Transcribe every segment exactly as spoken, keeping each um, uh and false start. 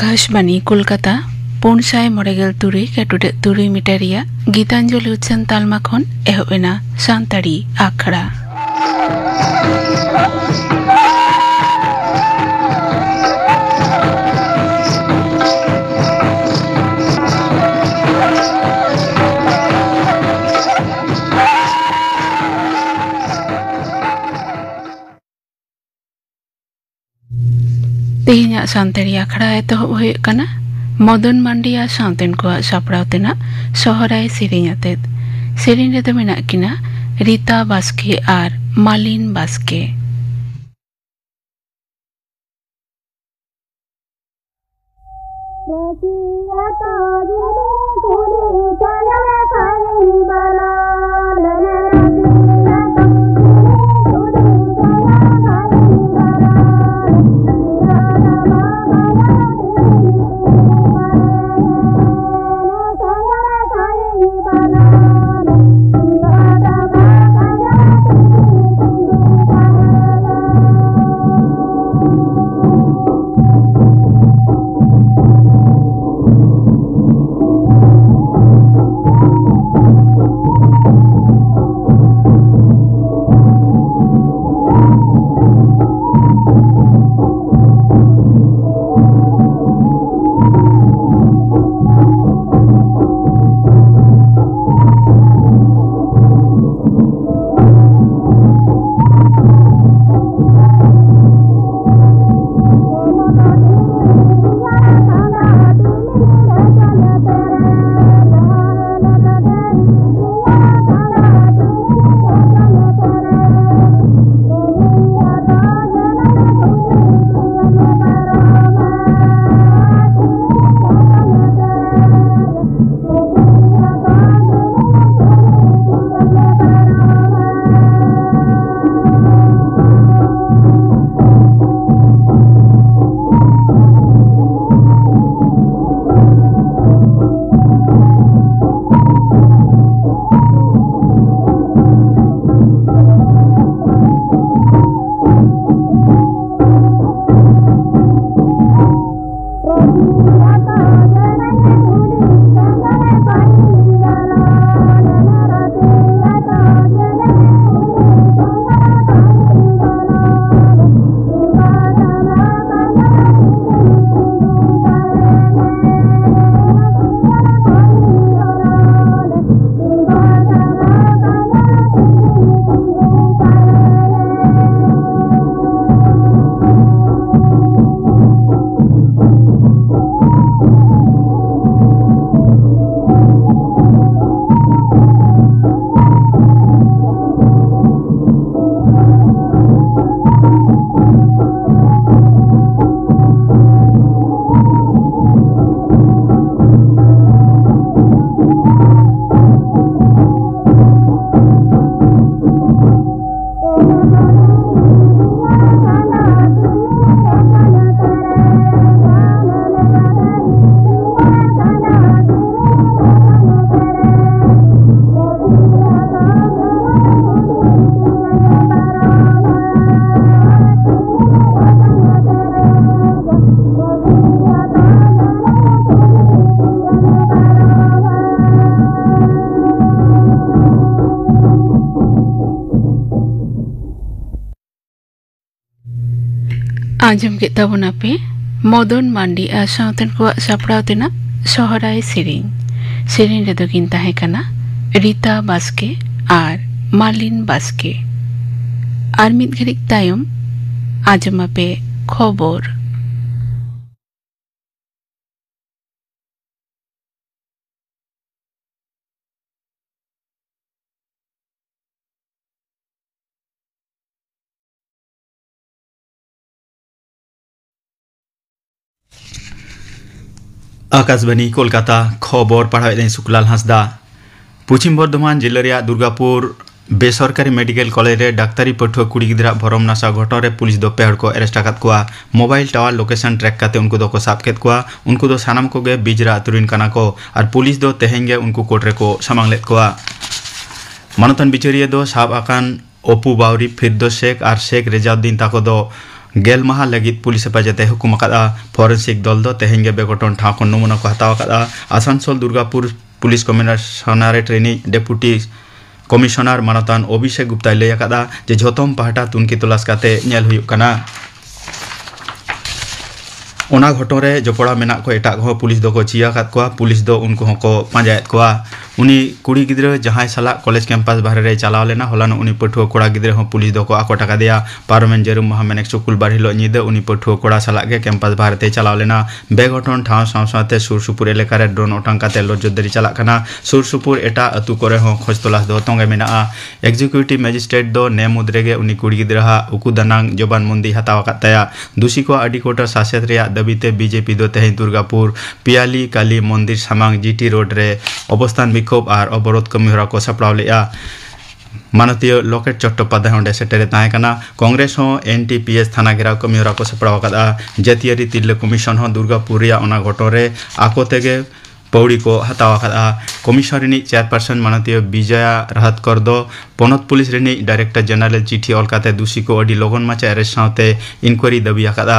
ᱟᱠᱟᱥᱵᱟᱱᱤ ᱠᱳᱞᱠᱟᱛᱟ, ᱯᱩᱱ ᱥᱟᱭ ᱢᱚᱬᱮ ᱜᱮᱞ ᱛᱩᱨᱩᱭ ᱠᱮᱴᱩᱰᱮᱡ ᱛᱩᱨᱩᱭ ᱢᱤᱴᱟᱨ ᱨᱮᱭᱟᱜ ᱜᱤᱛᱟᱧᱡᱚᱞᱤ ᱩᱪᱷᱟᱹᱱ ᱛᱟᱞᱢᱟ ᱠᱷᱚᱱ ᱮᱦᱚᱵ ᱮᱱᱟ ᱥᱟᱱᱛᱟᱲᱤ ᱟᱠᱷᱲᱟ᱾ ᱛᱮᱦᱮᱧᱟᱜ ᱥᱟᱱᱛᱟᱲᱤ ᱟᱠᱷᱲᱟ ᱮᱛᱚᱦᱚᱵ ᱦᱩᱭᱩᱜ ᱠᱟᱱᱟ ᱢᱚᱫᱚᱱ ᱢᱟᱱᱰᱤ ᱟᱨ ᱥᱟᱶᱛᱮᱱ ᱠᱚᱣᱟᱜ ᱥᱟᱯᱲᱟᱣ ᱛᱮᱱᱟᱜ ᱥᱚᱦᱨᱟᱭ ᱥᱮᱨᱮᱧ ᱟᱛᱮᱫ᱾ ᱥᱮᱨᱮᱧ ᱨᱮᱫᱚ ᱢᱮᱱᱟᱜ ᱠᱤᱱᱟ ᱨᱤᱛᱟ ᱵᱟᱥᱠᱮ ᱟᱨ ᱢᱟᱞᱤᱱ ᱵᱟᱥᱠᱮ᱾ ᱟᱸᱡᱚᱢ ᱠᱮᱫ ᱛᱟᱵᱚᱱᱟᱯᱮ ᱢᱚᱫᱚᱱ ᱢᱟᱱᱰᱤ ᱟᱨ ᱥᱟᱶᱛᱮᱱ ᱠᱚᱣᱟᱜ ᱥᱟᱯᱲᱟᱣ ᱛᱮᱱᱟᱜ ᱥᱚᱦᱨᱟᱭ ᱥᱮᱨᱮᱧ᱾ ᱥᱮᱨᱮᱧ ᱨᱮᱫᱚ ᱠᱤᱱ ᱛᱟᱦᱮᱸ ᱠᱟᱱᱟ ᱨᱤᱛᱟ ᱵᱟᱥᱠᱮ ᱟᱨ ᱢᱟᱞᱤᱱ ᱵᱟᱥᱠᱮ᱾ ᱟᱨ ᱢᱤᱫ ᱜᱷᱟᱹᱲᱤᱡ ᱛᱟᱭᱚᱢ ᱟᱸᱡᱚᱢᱟᱯᱮ ᱠᱷᱚᱵᱚᱨ᱾ ᱟᱠᱟᱥᱵᱟᱱᱤ ᱠᱳᱞᱠᱟᱛᱟ, ᱠᱷᱚᱵᱚᱨ ᱯᱟᱲᱦᱟᱣᱮᱫ ᱟᱹᱧ ᱥᱩᱠᱞᱟᱞ ᱦᱟᱸᱥᱫᱟ᱾ ᱯᱚᱪᱷᱤᱢ ᱵᱚᱨᱫᱷᱚᱢᱟᱱ ᱡᱤᱞᱟᱹ ᱨᱮᱭᱟᱜ ᱫᱩᱨᱜᱟᱯᱩᱨ ᱵᱮᱥᱚᱨᱠᱟᱨᱤ ᱢᱮᱰᱤᱠᱮᱞ ᱠᱚᱞᱮᱡᱽ ᱨᱮ ᱰᱟᱠᱛᱟᱨᱤ ᱯᱟᱹᱴᱷᱩᱣᱟᱹ ᱠᱩᱲᱤ ᱜᱤᱫᱽᱨᱟᱹ ᱵᱷᱚᱨᱚᱢ ᱱᱟᱥᱟᱣ ᱜᱷᱚᱴᱚᱱ ᱨᱮ ᱯᱩᱞᱤᱥ ᱫᱚ ᱯᱮ ᱦᱚᱲ ᱠᱚ ᱟᱨᱮᱥᱴ ᱟᱠᱟᱫ ᱠᱚᱣᱟ᱾ ᱢᱳᱵᱟᱭᱤᱞ ᱴᱟᱣᱟᱨ ᱞᱳᱠᱮᱥᱚᱱ ᱴᱨᱮᱠ ᱠᱟᱛᱮ ᱩᱱᱠᱩ ᱫᱚᱠᱚ ᱥᱟᱵ ᱠᱮᱫ ᱠᱚᱣᱟ᱾ ᱩᱱᱠᱩ ᱫᱚ ᱥᱟᱱᱟᱢ ᱠᱚᱜᱮ ᱵᱤᱡᱽᱨᱟ ᱟᱹᱛᱩ ᱨᱤᱱ ᱠᱟᱱᱟ ᱠᱚ ᱟᱨ ᱯᱩᱞᱤᱥ ᱫᱚ ᱛᱮᱦᱮᱧ ᱜᱮ ᱩᱱᱠᱩ ᱠᱳᱨᱴ ᱨᱮᱠᱚ ᱥᱟᱢᱟᱝ ᱞᱮᱫ ᱠᱚᱣᱟ᱾ ᱢᱟᱱᱚᱛᱟᱱ ᱵᱤᱪᱟᱹᱨᱤᱭᱟᱹ ᱫᱚ ᱥᱟᱵ ᱟᱠᱟᱱ ᱚᱯᱩ ᱵᱟᱣᱨᱤ, ᱯᱷᱤᱨᱫᱳᱥ ᱥᱮᱠᱷ ᱟᱨ ᱥᱮᱠᱷ ᱨᱮᱡᱟᱩᱫᱫᱤᱱ ᱛᱟᱠᱚ ᱫᱚ ᱜᱮᱞ ᱢᱟᱦᱟ ᱞᱟᱹᱜᱤᱫ ᱯᱩᱞᱤᱥ ᱦᱮᱯᱟᱡᱚᱛ ᱮ ᱦᱩᱠᱩᱢ ᱟᱠᱟᱫᱼᱟ᱾ ᱯᱷᱚᱨᱮᱱᱥᱤᱠ ᱫᱚᱞ ᱫᱚ ᱛᱮᱦᱮᱧ ᱜᱮ ᱵᱮᱜᱷᱚᱴᱚᱱ ᱴᱷᱟᱶ ᱠᱷᱚᱱ ᱱᱚᱢᱩᱱᱟ ᱠᱚ ᱦᱟᱛᱟᱣ ᱟᱠᱟᱫᱼᱟ᱾ ᱟᱥᱟᱱᱥᱳᱞ ᱫᱩᱨᱜᱟᱯᱩᱨ ᱯᱩᱞᱤᱥ ᱠᱚᱢᱤᱥᱚᱱᱟᱨᱮᱴ ᱨᱤᱱᱤᱡ ᱰᱮᱯᱩᱴᱤ ᱠᱚᱢᱤᱥᱚᱱᱟᱨ ᱢᱟᱱᱚᱛᱟᱱ ᱚᱵᱷᱤᱥᱮᱠ ᱜᱩᱯᱛᱟᱭ ᱞᱟᱹᱭ ᱟᱠᱟᱫᱼᱟ ᱡᱮ ᱡᱷᱚᱛᱚᱢ ᱯᱟᱦᱴᱟ ᱛᱩᱱᱠᱷᱤ ᱛᱚᱞᱟᱥ ᱠᱟᱛᱮ ᱧᱮᱞ ᱦᱩᱭᱩᱜ ᱠᱟᱱᱟ᱾ ᱚᱱᱟ ᱜᱷᱚᱴᱚᱱ ᱨᱮ ᱡᱚᱯᱲᱟᱣ ᱢᱮᱱᱟᱜ ᱠᱚ ᱮᱴᱟᱜ ᱠᱚᱦᱚᱸ ᱯᱩᱞᱤᱥ ᱫᱚᱠᱚ ᱪᱤᱭᱟ ᱟᱠᱟᱫ ᱠᱚᱣᱟ᱾ ᱯᱩᱞᱤᱥ ᱫᱚ ᱩᱱᱠᱩ ᱦᱚᱸᱠᱚ ᱯᱟᱸᱡᱟᱭᱮᱫ ᱠᱚᱣᱟ᱾ ᱩᱱᱤ ᱠᱩᱲᱤ ᱜᱤᱫᱽᱨᱟᱹ ᱡᱟᱦᱟᱸᱭ ᱥᱟᱞᱟᱜ ᱠᱚᱞᱮᱡᱽ ᱠᱮᱢᱯᱟᱥ ᱵᱟᱦᱨᱮ ᱨᱮᱭ ᱪᱟᱞᱟᱣ ᱞᱮᱱᱟ, ᱦᱚᱞᱟᱱᱚᱜ ᱩᱱᱤ ᱯᱟᱹᱴᱷᱩᱣᱟᱹ ᱠᱚᱲᱟ ᱜᱤᱫᱽᱨᱟᱹ ᱦᱚᱸ ᱯᱩᱞᱤᱥ ᱫᱚᱠᱚ ᱟᱠᱚᱴ ᱟᱠᱟᱫᱮᱭᱟ᱾ ᱯᱟᱨᱚᱢᱮᱱ ᱡᱟᱹᱨᱩᱢ ᱢᱟᱦᱟ ᱢᱮᱱᱮᱠ ᱥᱩᱠᱩᱞ ᱵᱟᱨ ᱦᱤᱞᱳᱜ ᱧᱤᱫᱟᱹ ᱩᱱᱤ ᱯᱟᱹᱴᱷᱩᱣᱟᱹ ᱠᱚᱲᱟ ᱥᱟᱞᱟᱜ ᱜᱮ ᱠᱮᱢᱯᱟᱥ ᱵᱟᱦᱨᱮ ᱛᱮᱭ ᱪᱟᱞᱟᱣ ᱞᱮᱱᱟ᱾ ᱵᱮᱜᱷᱚᱴᱚᱱ ᱴᱷᱟᱶ ᱥᱟᱶ ᱥᱟᱶᱛᱮ ᱥᱩᱨ ᱥᱩᱯᱩᱨ ᱮᱞᱟᱠᱟ ᱨᱮ ᱰᱨᱳᱱ ᱚᱴᱟᱝ ᱠᱟᱛᱮ ᱱᱚᱡᱚᱨᱫᱟᱨᱤ ᱪᱟᱞᱟᱜ ᱠᱟᱱᱟ᱾ ᱥᱩᱨ ᱥᱩᱯᱩᱨ ᱮᱴᱟᱜ ᱟᱹᱛᱩ ᱠᱚᱨᱮ ᱦᱚᱸ ᱠᱷᱚᱡᱽ ᱛᱚᱞᱟᱥ ᱫᱚ ᱛᱚᱸᱜᱮ ᱢᱮᱱᱟᱜᱼᱟ᱾ ᱮᱠᱡᱤᱠᱤᱭᱩᱴᱤᱵᱷ ᱢᱮᱡᱤᱥᱴᱨᱮᱴ ᱫᱚ ᱱᱮ ᱢᱩᱫᱽ ᱨᱮᱜᱮ ᱩᱱᱤ ᱠᱩᱲᱤ ᱜᱤᱫᱽᱨᱟᱹ ᱦᱟᱜ ᱩᱠᱩ ᱫᱟᱱᱟᱝ ᱡᱚᱵᱟᱱ ᱢᱚᱱᱫᱤ ᱦᱟᱛᱟᱣ ᱟᱠᱟᱫ ᱛᱟᱭᱟ᱾ ᱫᱩᱥᱤ ᱠᱚᱣᱟᱜ ᱟᱹᱰᱤ ᱠᱚᱴᱟ ᱥᱟᱥᱮᱛ ᱨᱮᱭᱟᱜ ᱫᱟᱹᱵᱤ ᱛᱮ ᱵᱤᱡᱮᱯᱤ ᱫᱚ ᱛᱮᱦᱮᱧ ᱫᱩᱨᱜᱟᱯᱩᱨ ᱯᱤᱭᱟᱞᱤ ᱠᱟᱞᱤ ᱢᱚᱱᱫᱤᱨ ᱥᱟᱢᱟᱝ ᱡᱤᱴᱤ ᱨᱳᱰ ᱨᱮ ᱚᱵᱚᱥᱛᱷᱟᱱ ᱵᱤᱠᱷᱳᱵ ᱟᱨ ᱚᱵᱚᱨᱳᱫᱷ ᱠᱟᱹᱢᱤᱦᱚᱨᱟ ᱠᱚ ᱥᱟᱯᱲᱟᱣ ᱞᱮᱫᱼᱟ᱾ ᱢᱟᱱᱚᱛᱤᱭᱟᱹ ᱞᱚᱠᱮᱴ ᱪᱚᱴᱴᱳᱯᱟᱫᱽᱫᱷᱟᱭ ᱚᱸᱰᱮ ᱥᱮᱴᱮᱨᱮ ᱛᱟᱦᱮᱸ ᱠᱟᱱᱟ᱾ ᱠᱚᱝᱜᱨᱮᱥ ᱦᱚᱸ ᱮᱱ ᱴᱤ ᱯᱤ ᱮᱥ ᱛᱷᱟᱱᱟ ᱜᱷᱮᱨᱟᱣ ᱠᱟᱹᱢᱤᱦᱚᱨᱟ ᱠᱚ ᱥᱟᱯᱲᱟᱣ ᱟᱠᱟᱫᱼᱟ᱾ ᱡᱟᱹᱛᱤᱭᱟᱹᱨᱤ ᱛᱤᱨᱞᱟᱹ ᱠᱚᱢᱤᱥᱚᱱ ᱦᱚᱸ ᱫᱩᱨᱜᱟᱯᱩᱨ ᱨᱮᱭᱟᱜ ᱚᱱᱟ ᱜᱷᱚᱴᱚᱱ ᱨᱮ ᱟᱠᱚ ᱛᱮᱜᱮ ᱯᱟᱹᱣᱲᱤ ᱠᱚ ᱦᱟᱛᱟᱣ ᱟᱠᱟᱫᱼᱟ᱾ ᱠᱚᱢᱤᱥᱚᱱ ᱨᱤᱱᱤᱡ ᱪᱮᱭᱟᱨᱯᱟᱨᱥᱚᱱ ᱢᱟᱱᱚᱛᱤᱭᱟᱹ ᱵᱤᱡᱚᱭᱟ ᱨᱟᱦᱟᱛᱠᱚᱨ ᱫᱚ ᱯᱚᱱᱚᱛ ᱯᱩᱞᱤᱥ ᱨᱤᱱᱤᱡ ᱰᱟᱭᱨᱮᱠᱴᱚᱨ ᱡᱮᱱᱟᱨᱟᱞ ᱪᱤᱴᱷᱤ ᱚᱞ ᱠᱟᱛᱮ ᱫᱩᱥᱤ ᱠᱚ ᱟᱹᱰᱤ ᱞᱚᱜᱚᱱ ᱢᱟᱪᱷᱟ ᱟᱨᱮᱥᱴ ᱥᱟᱶᱛᱮ ᱤᱱᱠᱣᱟᱨᱤ ᱫᱟᱹᱵᱤ ᱟᱠᱟᱫᱼᱟ᱾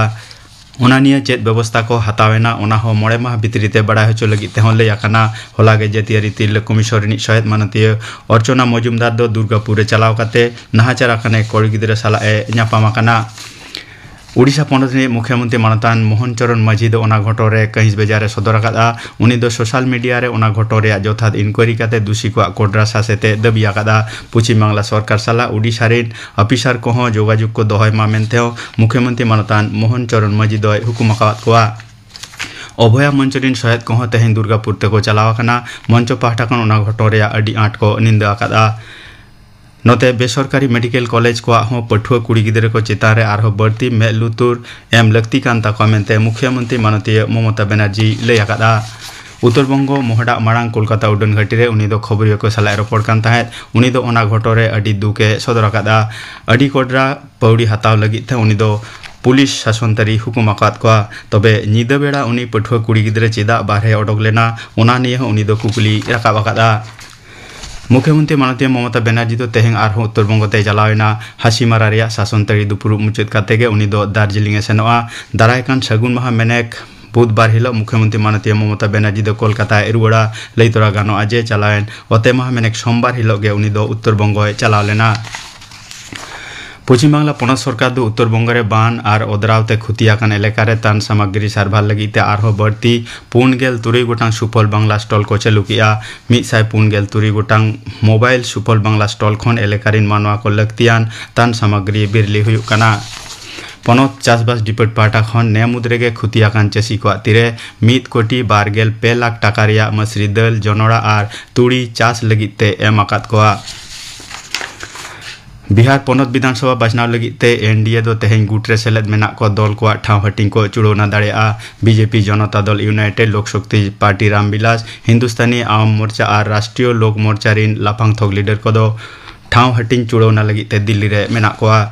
ᱚᱱᱟ ᱱᱤᱭᱟᱹ ᱪᱮᱫ ᱵᱮᱵᱚᱥᱛᱷᱟ ᱠᱚ ᱦᱟᱛᱟᱣ ᱮᱱᱟ, ᱚᱱᱟ ᱦᱚᱸ ᱢᱚᱬᱮ ᱢᱟᱦᱟ ᱵᱷᱤᱛᱨᱤ ᱛᱮ ᱵᱟᱲᱟᱭ ᱦᱚᱪᱚ ᱞᱟᱹᱜᱤᱫ ᱛᱮᱦᱚᱸ ᱞᱟᱹᱭ ᱟᱠᱟᱱᱟ᱾ ᱦᱚᱞᱟ ᱜᱮ ᱡᱟᱹᱛᱤᱭᱟᱹᱨᱤ ᱛᱤᱨᱞᱟᱹ ᱠᱚᱢᱤᱥᱚᱱ ᱨᱤᱱᱤᱡ ᱥᱚᱦᱮᱫ ᱢᱟᱱᱚᱛᱤᱭᱟᱹ ᱚᱨᱪᱚᱱᱟ ᱢᱚᱡᱩᱢᱫᱟᱨ ᱫᱚ ᱫᱩᱨᱜᱟᱯᱩᱨ ᱨᱮ ᱪᱟᱞᱟᱣ ᱠᱟᱛᱮ ᱱᱟᱦᱟᱪᱟᱨ ᱟᱠᱟᱱ ᱠᱩᱲᱤ ᱜᱤᱫᱽᱨᱟᱹ ᱥᱟᱞᱟᱜ ᱮ ᱧᱟᱯᱟᱢ ᱟᱠᱟᱱᱟ᱾ ᱳᱰᱤᱥᱟ ᱯᱚᱱᱚᱛ ᱨᱤᱱᱤᱡ ᱢᱩᱠᱷᱭᱚᱢᱚᱱᱛᱨᱤ ᱢᱟᱱᱚᱛᱟᱱ ᱢᱳᱦᱚᱱ ᱪᱚᱨᱚᱱ ᱢᱟᱹᱡᱷᱤ ᱫᱚ ᱚᱱᱟ ᱜᱷᱚᱴᱚᱱ ᱨᱮ ᱠᱟᱹᱦᱤᱥ ᱵᱮᱡᱟᱨ ᱮ ᱥᱚᱫᱚᱨ ᱟᱠᱟᱫᱼᱟ᱾ ᱩᱱᱤ ᱫᱚ ᱥᱳᱥᱟᱞ ᱢᱤᱰᱤᱭᱟ ᱨᱮ ᱚᱱᱟ ᱜᱷᱚᱴᱚᱱ ᱨᱮᱭᱟᱜ ᱡᱚᱛᱷᱟᱛ ᱤᱱᱠᱣᱟᱭᱨᱤ ᱠᱟᱛᱮ ᱫᱩᱥᱤ ᱠᱚᱣᱟᱜ ᱠᱚᱰᱨᱟ ᱥᱟᱥᱮᱛ ᱮ ᱫᱟᱹᱵᱤ ᱟᱠᱟᱫᱼᱟ᱾ ᱯᱚᱪᱷᱤᱢ ᱵᱟᱝᱞᱟ ᱥᱚᱨᱠᱟᱨ ᱥᱟᱞᱟᱜ ᱳᱰᱤᱥᱟ ᱨᱤᱱ ᱚᱯᱷᱤᱥᱟᱨ ᱠᱚᱦᱚᱸ ᱡᱳᱜᱟᱡᱳᱜᱽ ᱠᱚ ᱫᱚᱦᱚᱭ ᱢᱟ ᱢᱮᱱᱛᱮ ᱦᱚᱸ ᱢᱩᱠᱷᱭᱚᱢᱚᱱᱛᱨᱤ ᱢᱟᱱᱚᱛᱟᱱ ᱢᱳᱦᱚᱱ ᱪᱚᱨᱚᱱ ᱢᱟᱹᱡᱷᱤ ᱫᱚᱭ ᱦᱩᱠᱩᱢ ᱟᱠᱟᱫ ᱠᱚᱣᱟ᱾ ᱚᱵᱷᱚᱭᱟ ᱢᱚᱧᱪᱚ ᱨᱤᱱ ᱥᱚᱦᱮᱫ ᱠᱚᱦᱚᱸ ᱛᱮᱦᱮᱧ ᱫᱩᱨᱜᱟᱯᱩᱨ ᱛᱮᱠᱚ ᱪᱟᱞᱟᱣ ᱟᱠᱟᱱᱟ᱾ ᱢᱚᱧᱪᱚ ᱯᱟᱦᱴᱟ ᱠᱷᱚᱱ ᱚᱱᱟ ᱜᱷᱚᱴᱚᱱ ᱨᱮᱭᱟᱜ ᱟᱹᱰᱤ ᱟᱸᱴ ᱠᱚ ᱱᱤᱱᱫᱟᱹ ᱟᱠᱟᱫᱼᱟ᱾ ᱱᱚᱛᱮ ᱵᱮᱥᱚᱨᱠᱟᱨᱤ ᱢᱮᱰᱤᱠᱮᱞ ᱠᱚᱞᱮᱡᱽ ᱠᱚᱣᱟᱜ ᱦᱚᱸ ᱯᱟᱹᱴᱷᱩᱣᱟᱹ ᱠᱩᱲᱤ ᱜᱤᱫᱽᱨᱟᱹ ᱠᱚ ᱪᱮᱛᱟᱱ ᱨᱮ ᱟᱨᱦᱚᱸ ᱵᱟᱹᱲᱛᱤ ᱢᱮᱫ ᱞᱩᱛᱩᱨ ᱮᱢ ᱞᱟᱹᱠᱛᱤ ᱠᱟᱱ ᱛᱟᱠᱚᱣᱟ ᱢᱮᱱᱛᱮ ᱢᱩᱠᱷᱭᱚᱢᱚᱱᱛᱨᱤ ᱢᱟᱱᱚᱛᱤᱭᱟᱹ ᱢᱚᱢᱚᱛᱟ ᱵᱮᱱᱟᱨᱡᱤ ᱞᱟᱹᱭ ᱟᱠᱟᱫᱼᱟ᱾ ᱩᱛᱛᱚᱨ ᱵᱚᱝᱜᱚ ᱢᱚᱦᱰᱟᱜ ᱢᱟᱲᱟᱝ ᱠᱳᱞᱠᱟᱛᱟ ᱩᱰᱟᱹᱱ ᱜᱷᱟᱹᱴᱤ ᱨᱮ ᱩᱱᱤ ᱫᱚ ᱠᱷᱚᱵᱚᱨᱤᱭᱟᱹ ᱠᱚ ᱥᱟᱞᱟᱜ ᱨᱚᱯᱚᱲ ᱠᱟᱱ ᱛᱟᱦᱮᱸᱫ᱾ ᱩᱱᱤ ᱫᱚ ᱚᱱᱟ ᱜᱷᱚᱴᱚᱱ ᱨᱮ ᱟᱹᱰᱤ ᱫᱩᱠ ᱮ ᱥᱚᱫᱚᱨ ᱟᱠᱟᱫᱼᱟ᱾ ᱟᱹᱰᱤ ᱠᱚᱰᱨᱟ ᱯᱟᱹᱣᱲᱤ ᱦᱟᱛᱟᱣ ᱞᱟᱹᱜᱤᱫ ᱛᱮ ᱩᱱᱤ ᱫᱚ ᱯᱩᱞᱤᱥ ᱥᱟᱥᱚᱱ ᱛᱟᱹᱨᱤ ᱦᱩᱠᱩᱢ ᱟᱠᱟᱫ ᱠᱚᱣᱟ᱾ ᱛᱚᱵᱮ ᱧᱤᱫᱟᱹ ᱵᱮᱲᱟ ᱩᱱᱤ ᱯᱟᱹᱴᱷᱩᱣᱟᱹ ᱠᱩᱲᱤ ᱜᱤᱫᱽᱨᱟᱹ ᱪᱮᱫᱟᱜ ᱵᱟᱦᱨᱮ ᱚᱰᱚᱠ ᱞᱮᱱᱟ, ᱚᱱᱟ ᱱᱤᱭᱮ ᱦᱚᱸ ᱩᱱᱤ ᱫᱚ ᱠᱩᱠᱞᱤ ᱨᱟᱠᱟᱵ ᱟᱠᱟᱫᱼᱟ᱾ ᱢᱩᱠᱷᱭᱚᱢᱚᱱᱛᱨᱤ ᱢᱟᱱᱚᱛᱤᱭᱟᱹ ᱢᱚᱢᱚᱛᱟ ᱵᱮᱱᱟᱨᱡᱤ ᱫᱚ ᱛᱮᱦᱮᱧ ᱟᱨᱦᱚᱸ ᱩᱛᱛᱚᱨ ᱵᱚᱝᱜᱚ ᱛᱮᱭ ᱪᱟᱞᱟᱣ ᱮᱱᱟ᱾ ᱦᱟᱥᱤᱢᱟᱨᱟ ᱨᱮᱭᱟᱜ ᱥᱟᱥᱚᱱ ᱛᱟᱹᱲᱤ ᱫᱩᱯᱩᱲᱩᱵ ᱢᱩᱪᱟᱹᱫ ᱠᱟᱛᱮ ᱜᱮ ᱩᱱᱤ ᱫᱚ ᱫᱟᱨᱡᱤᱞᱤᱝ ᱮ ᱥᱮᱱᱚᱜᱼᱟ᱾ ᱫᱟᱨᱟᱭ ᱠᱟᱱ ᱥᱟᱹᱜᱩᱱ ᱢᱟᱦᱟ ᱢᱮᱱᱮᱠ ᱵᱩᱫᱷᱵᱟᱨ ᱦᱤᱞᱚᱜ ᱢᱩᱠᱷᱭᱚᱢᱚᱱᱛᱨᱤ ᱢᱟᱱᱚᱛᱤᱭᱟᱹ ᱢᱚᱢᱚᱛᱟ ᱵᱮᱱᱟᱨᱡᱤ ᱫᱚ ᱠᱳᱞᱠᱟᱛᱟᱭ ᱨᱩᱣᱟᱹᱲᱟ᱾ ᱞᱟᱹᱭ ᱛᱚᱨᱟ ᱜᱟᱱᱚᱜᱼᱟ ᱡᱮ ᱪᱟᱞᱟᱣᱮᱱ ᱚᱛᱮ ᱢᱟᱦᱟ ᱢᱮᱱᱮᱠ ᱥᱳᱢᱵᱟᱨ ᱦᱤᱞᱚᱜ ᱜᱮ ᱩᱱᱤ ᱫᱚ ᱩᱛᱛᱚᱨ ᱵᱚᱝᱜᱚᱭ ᱪᱟᱞᱟᱣ ᱞᱮᱱᱟ᱾ ᱯᱚᱪᱷᱤᱢ ᱵᱟᱝᱞᱟ ᱯᱚᱱᱚᱛ ᱥᱚᱨᱠᱟᱨ ᱫᱚ ᱩᱛᱛᱚᱨ ᱵᱚᱝᱜᱚ ᱨᱮ ᱵᱟᱱ ᱟᱨ ᱚᱫᱽᱨᱟᱣ ᱛᱮ ᱠᱷᱚᱛᱤ ᱟᱠᱟᱱ ᱮᱞᱟᱠᱟ ᱨᱮ ᱛᱟᱱ ᱥᱟᱢᱟᱜᱨᱤ ᱥᱟᱨᱵᱷᱟᱨ ᱞᱟᱹᱜᱤᱫ ᱛᱮ ᱟᱨᱦᱚᱸ ᱵᱟᱹᱲᱛᱤ ᱯᱩᱱ ᱜᱮᱞ ᱛᱩᱨᱩᱭ ᱜᱚᱴᱟᱝ ᱥᱩᱯᱷᱚᱞ ᱵᱟᱝᱞᱟ ᱥᱴᱚᱞ ᱠᱚ ᱪᱟᱹᱞᱩ ᱠᱮᱫᱼᱟ᱾ ᱢᱤᱫ ᱥᱟᱭ ᱯᱩᱱ ᱜᱮᱞ ᱛᱩᱨᱩᱭ ᱜᱚᱴᱟᱝ ᱢᱳᱵᱟᱭᱤᱞ ᱥᱩᱯᱷᱚᱞ ᱵᱟᱝᱞᱟ ᱥᱴᱚᱞ ᱠᱷᱚᱱ ᱮᱞᱟᱠᱟ ᱨᱤᱱ ᱢᱟᱱᱣᱟ ᱠᱚ ᱞᱟᱹᱠᱛᱤᱭᱟᱱ ᱛᱟᱱ ᱥᱟᱢᱟᱜᱨᱤ ᱵᱤᱨᱞᱤ ᱦᱩᱭᱩᱜ ᱠᱟᱱᱟ᱾ ᱯᱚᱱᱚᱛ ᱪᱟᱥᱵᱟᱥ ᱰᱤᱯᱟᱨᱴ ᱯᱟᱦᱴᱟ ᱠᱷᱚᱱ ᱱᱮ ᱢᱩᱫᱽ ᱨᱮᱜᱮ ᱠᱷᱚᱛᱤ ᱟᱠᱟᱱ ᱪᱟᱹᱥᱤ ᱠᱚᱣᱟᱜ ᱛᱤᱨᱮ ᱢᱤᱫ ᱠᱳᱴᱤ ᱵᱟᱨ ᱜᱮᱞ ᱯᱮ ᱞᱟᱠᱷ ᱴᱟᱠᱟ ᱨᱮᱭᱟᱜ ᱢᱟᱹᱥᱨᱤ ᱫᱟᱹᱞ, ᱡᱚᱱᱚᱲᱟ ᱟᱨ ᱛᱩᱲᱤ ᱪᱟᱥ ᱞᱟᱹᱜᱤᱫ ᱛᱮ ᱮᱢ ᱟᱠᱟᱫ ᱠᱚᱣᱟ᱾ ᱵᱤᱦᱟᱨ ᱯᱚᱱᱚᱛ ᱵᱤᱫᱷᱟᱱᱥᱚᱵᱷᱟ ᱵᱟᱪᱷᱱᱟᱣ ᱞᱟᱹᱜᱤᱫ ᱛᱮ ᱮᱱᱰᱤᱮ ᱫᱚ ᱛᱮᱦᱮᱧ ᱜᱩᱴ ᱨᱮ ᱥᱮᱞᱮᱫ ᱢᱮᱱᱟᱜ ᱠᱚ ᱫᱚᱞ ᱠᱚᱣᱟᱜ ᱴᱷᱟᱶ ᱦᱟᱹᱴᱤᱧ ᱠᱚ ᱪᱩᱲᱟᱹᱣᱱᱟ ᱫᱟᱲᱮᱭᱟᱜᱼᱟ᱾ ᱵᱤᱡᱮᱯᱤ, ᱡᱚᱱᱚᱛᱟ ᱫᱚᱞ ᱤᱭᱩᱱᱟᱭᱴᱮᱰ, ᱞᱳᱠ ᱥᱚᱠᱛᱤ ᱯᱟᱨᱴᱤ ᱨᱟᱢᱵᱤᱞᱟᱥ, ᱦᱤᱱᱫᱩᱥᱛᱟᱱᱤ ᱟᱣᱟᱢ ᱢᱳᱨᱪᱟ ᱟᱨ ᱨᱟᱥᱴᱨᱤᱭᱚ ᱞᱳᱠ ᱢᱳᱨᱪᱟ ᱨᱤᱱ ᱞᱟᱯᱷᱟᱝ ᱛᱷᱚᱠ ᱞᱤᱰᱟᱨ ᱠᱚᱫᱚ ᱴᱷᱟᱶ ᱦᱟᱹᱴᱤᱧ ᱪᱩᱲᱟᱹᱣᱱᱟ ᱞᱟᱹᱜᱤᱫ ᱛᱮ ᱫᱤᱞᱞᱤ ᱨᱮ ᱢᱮᱱᱟᱜ ᱠᱚᱣᱟ᱾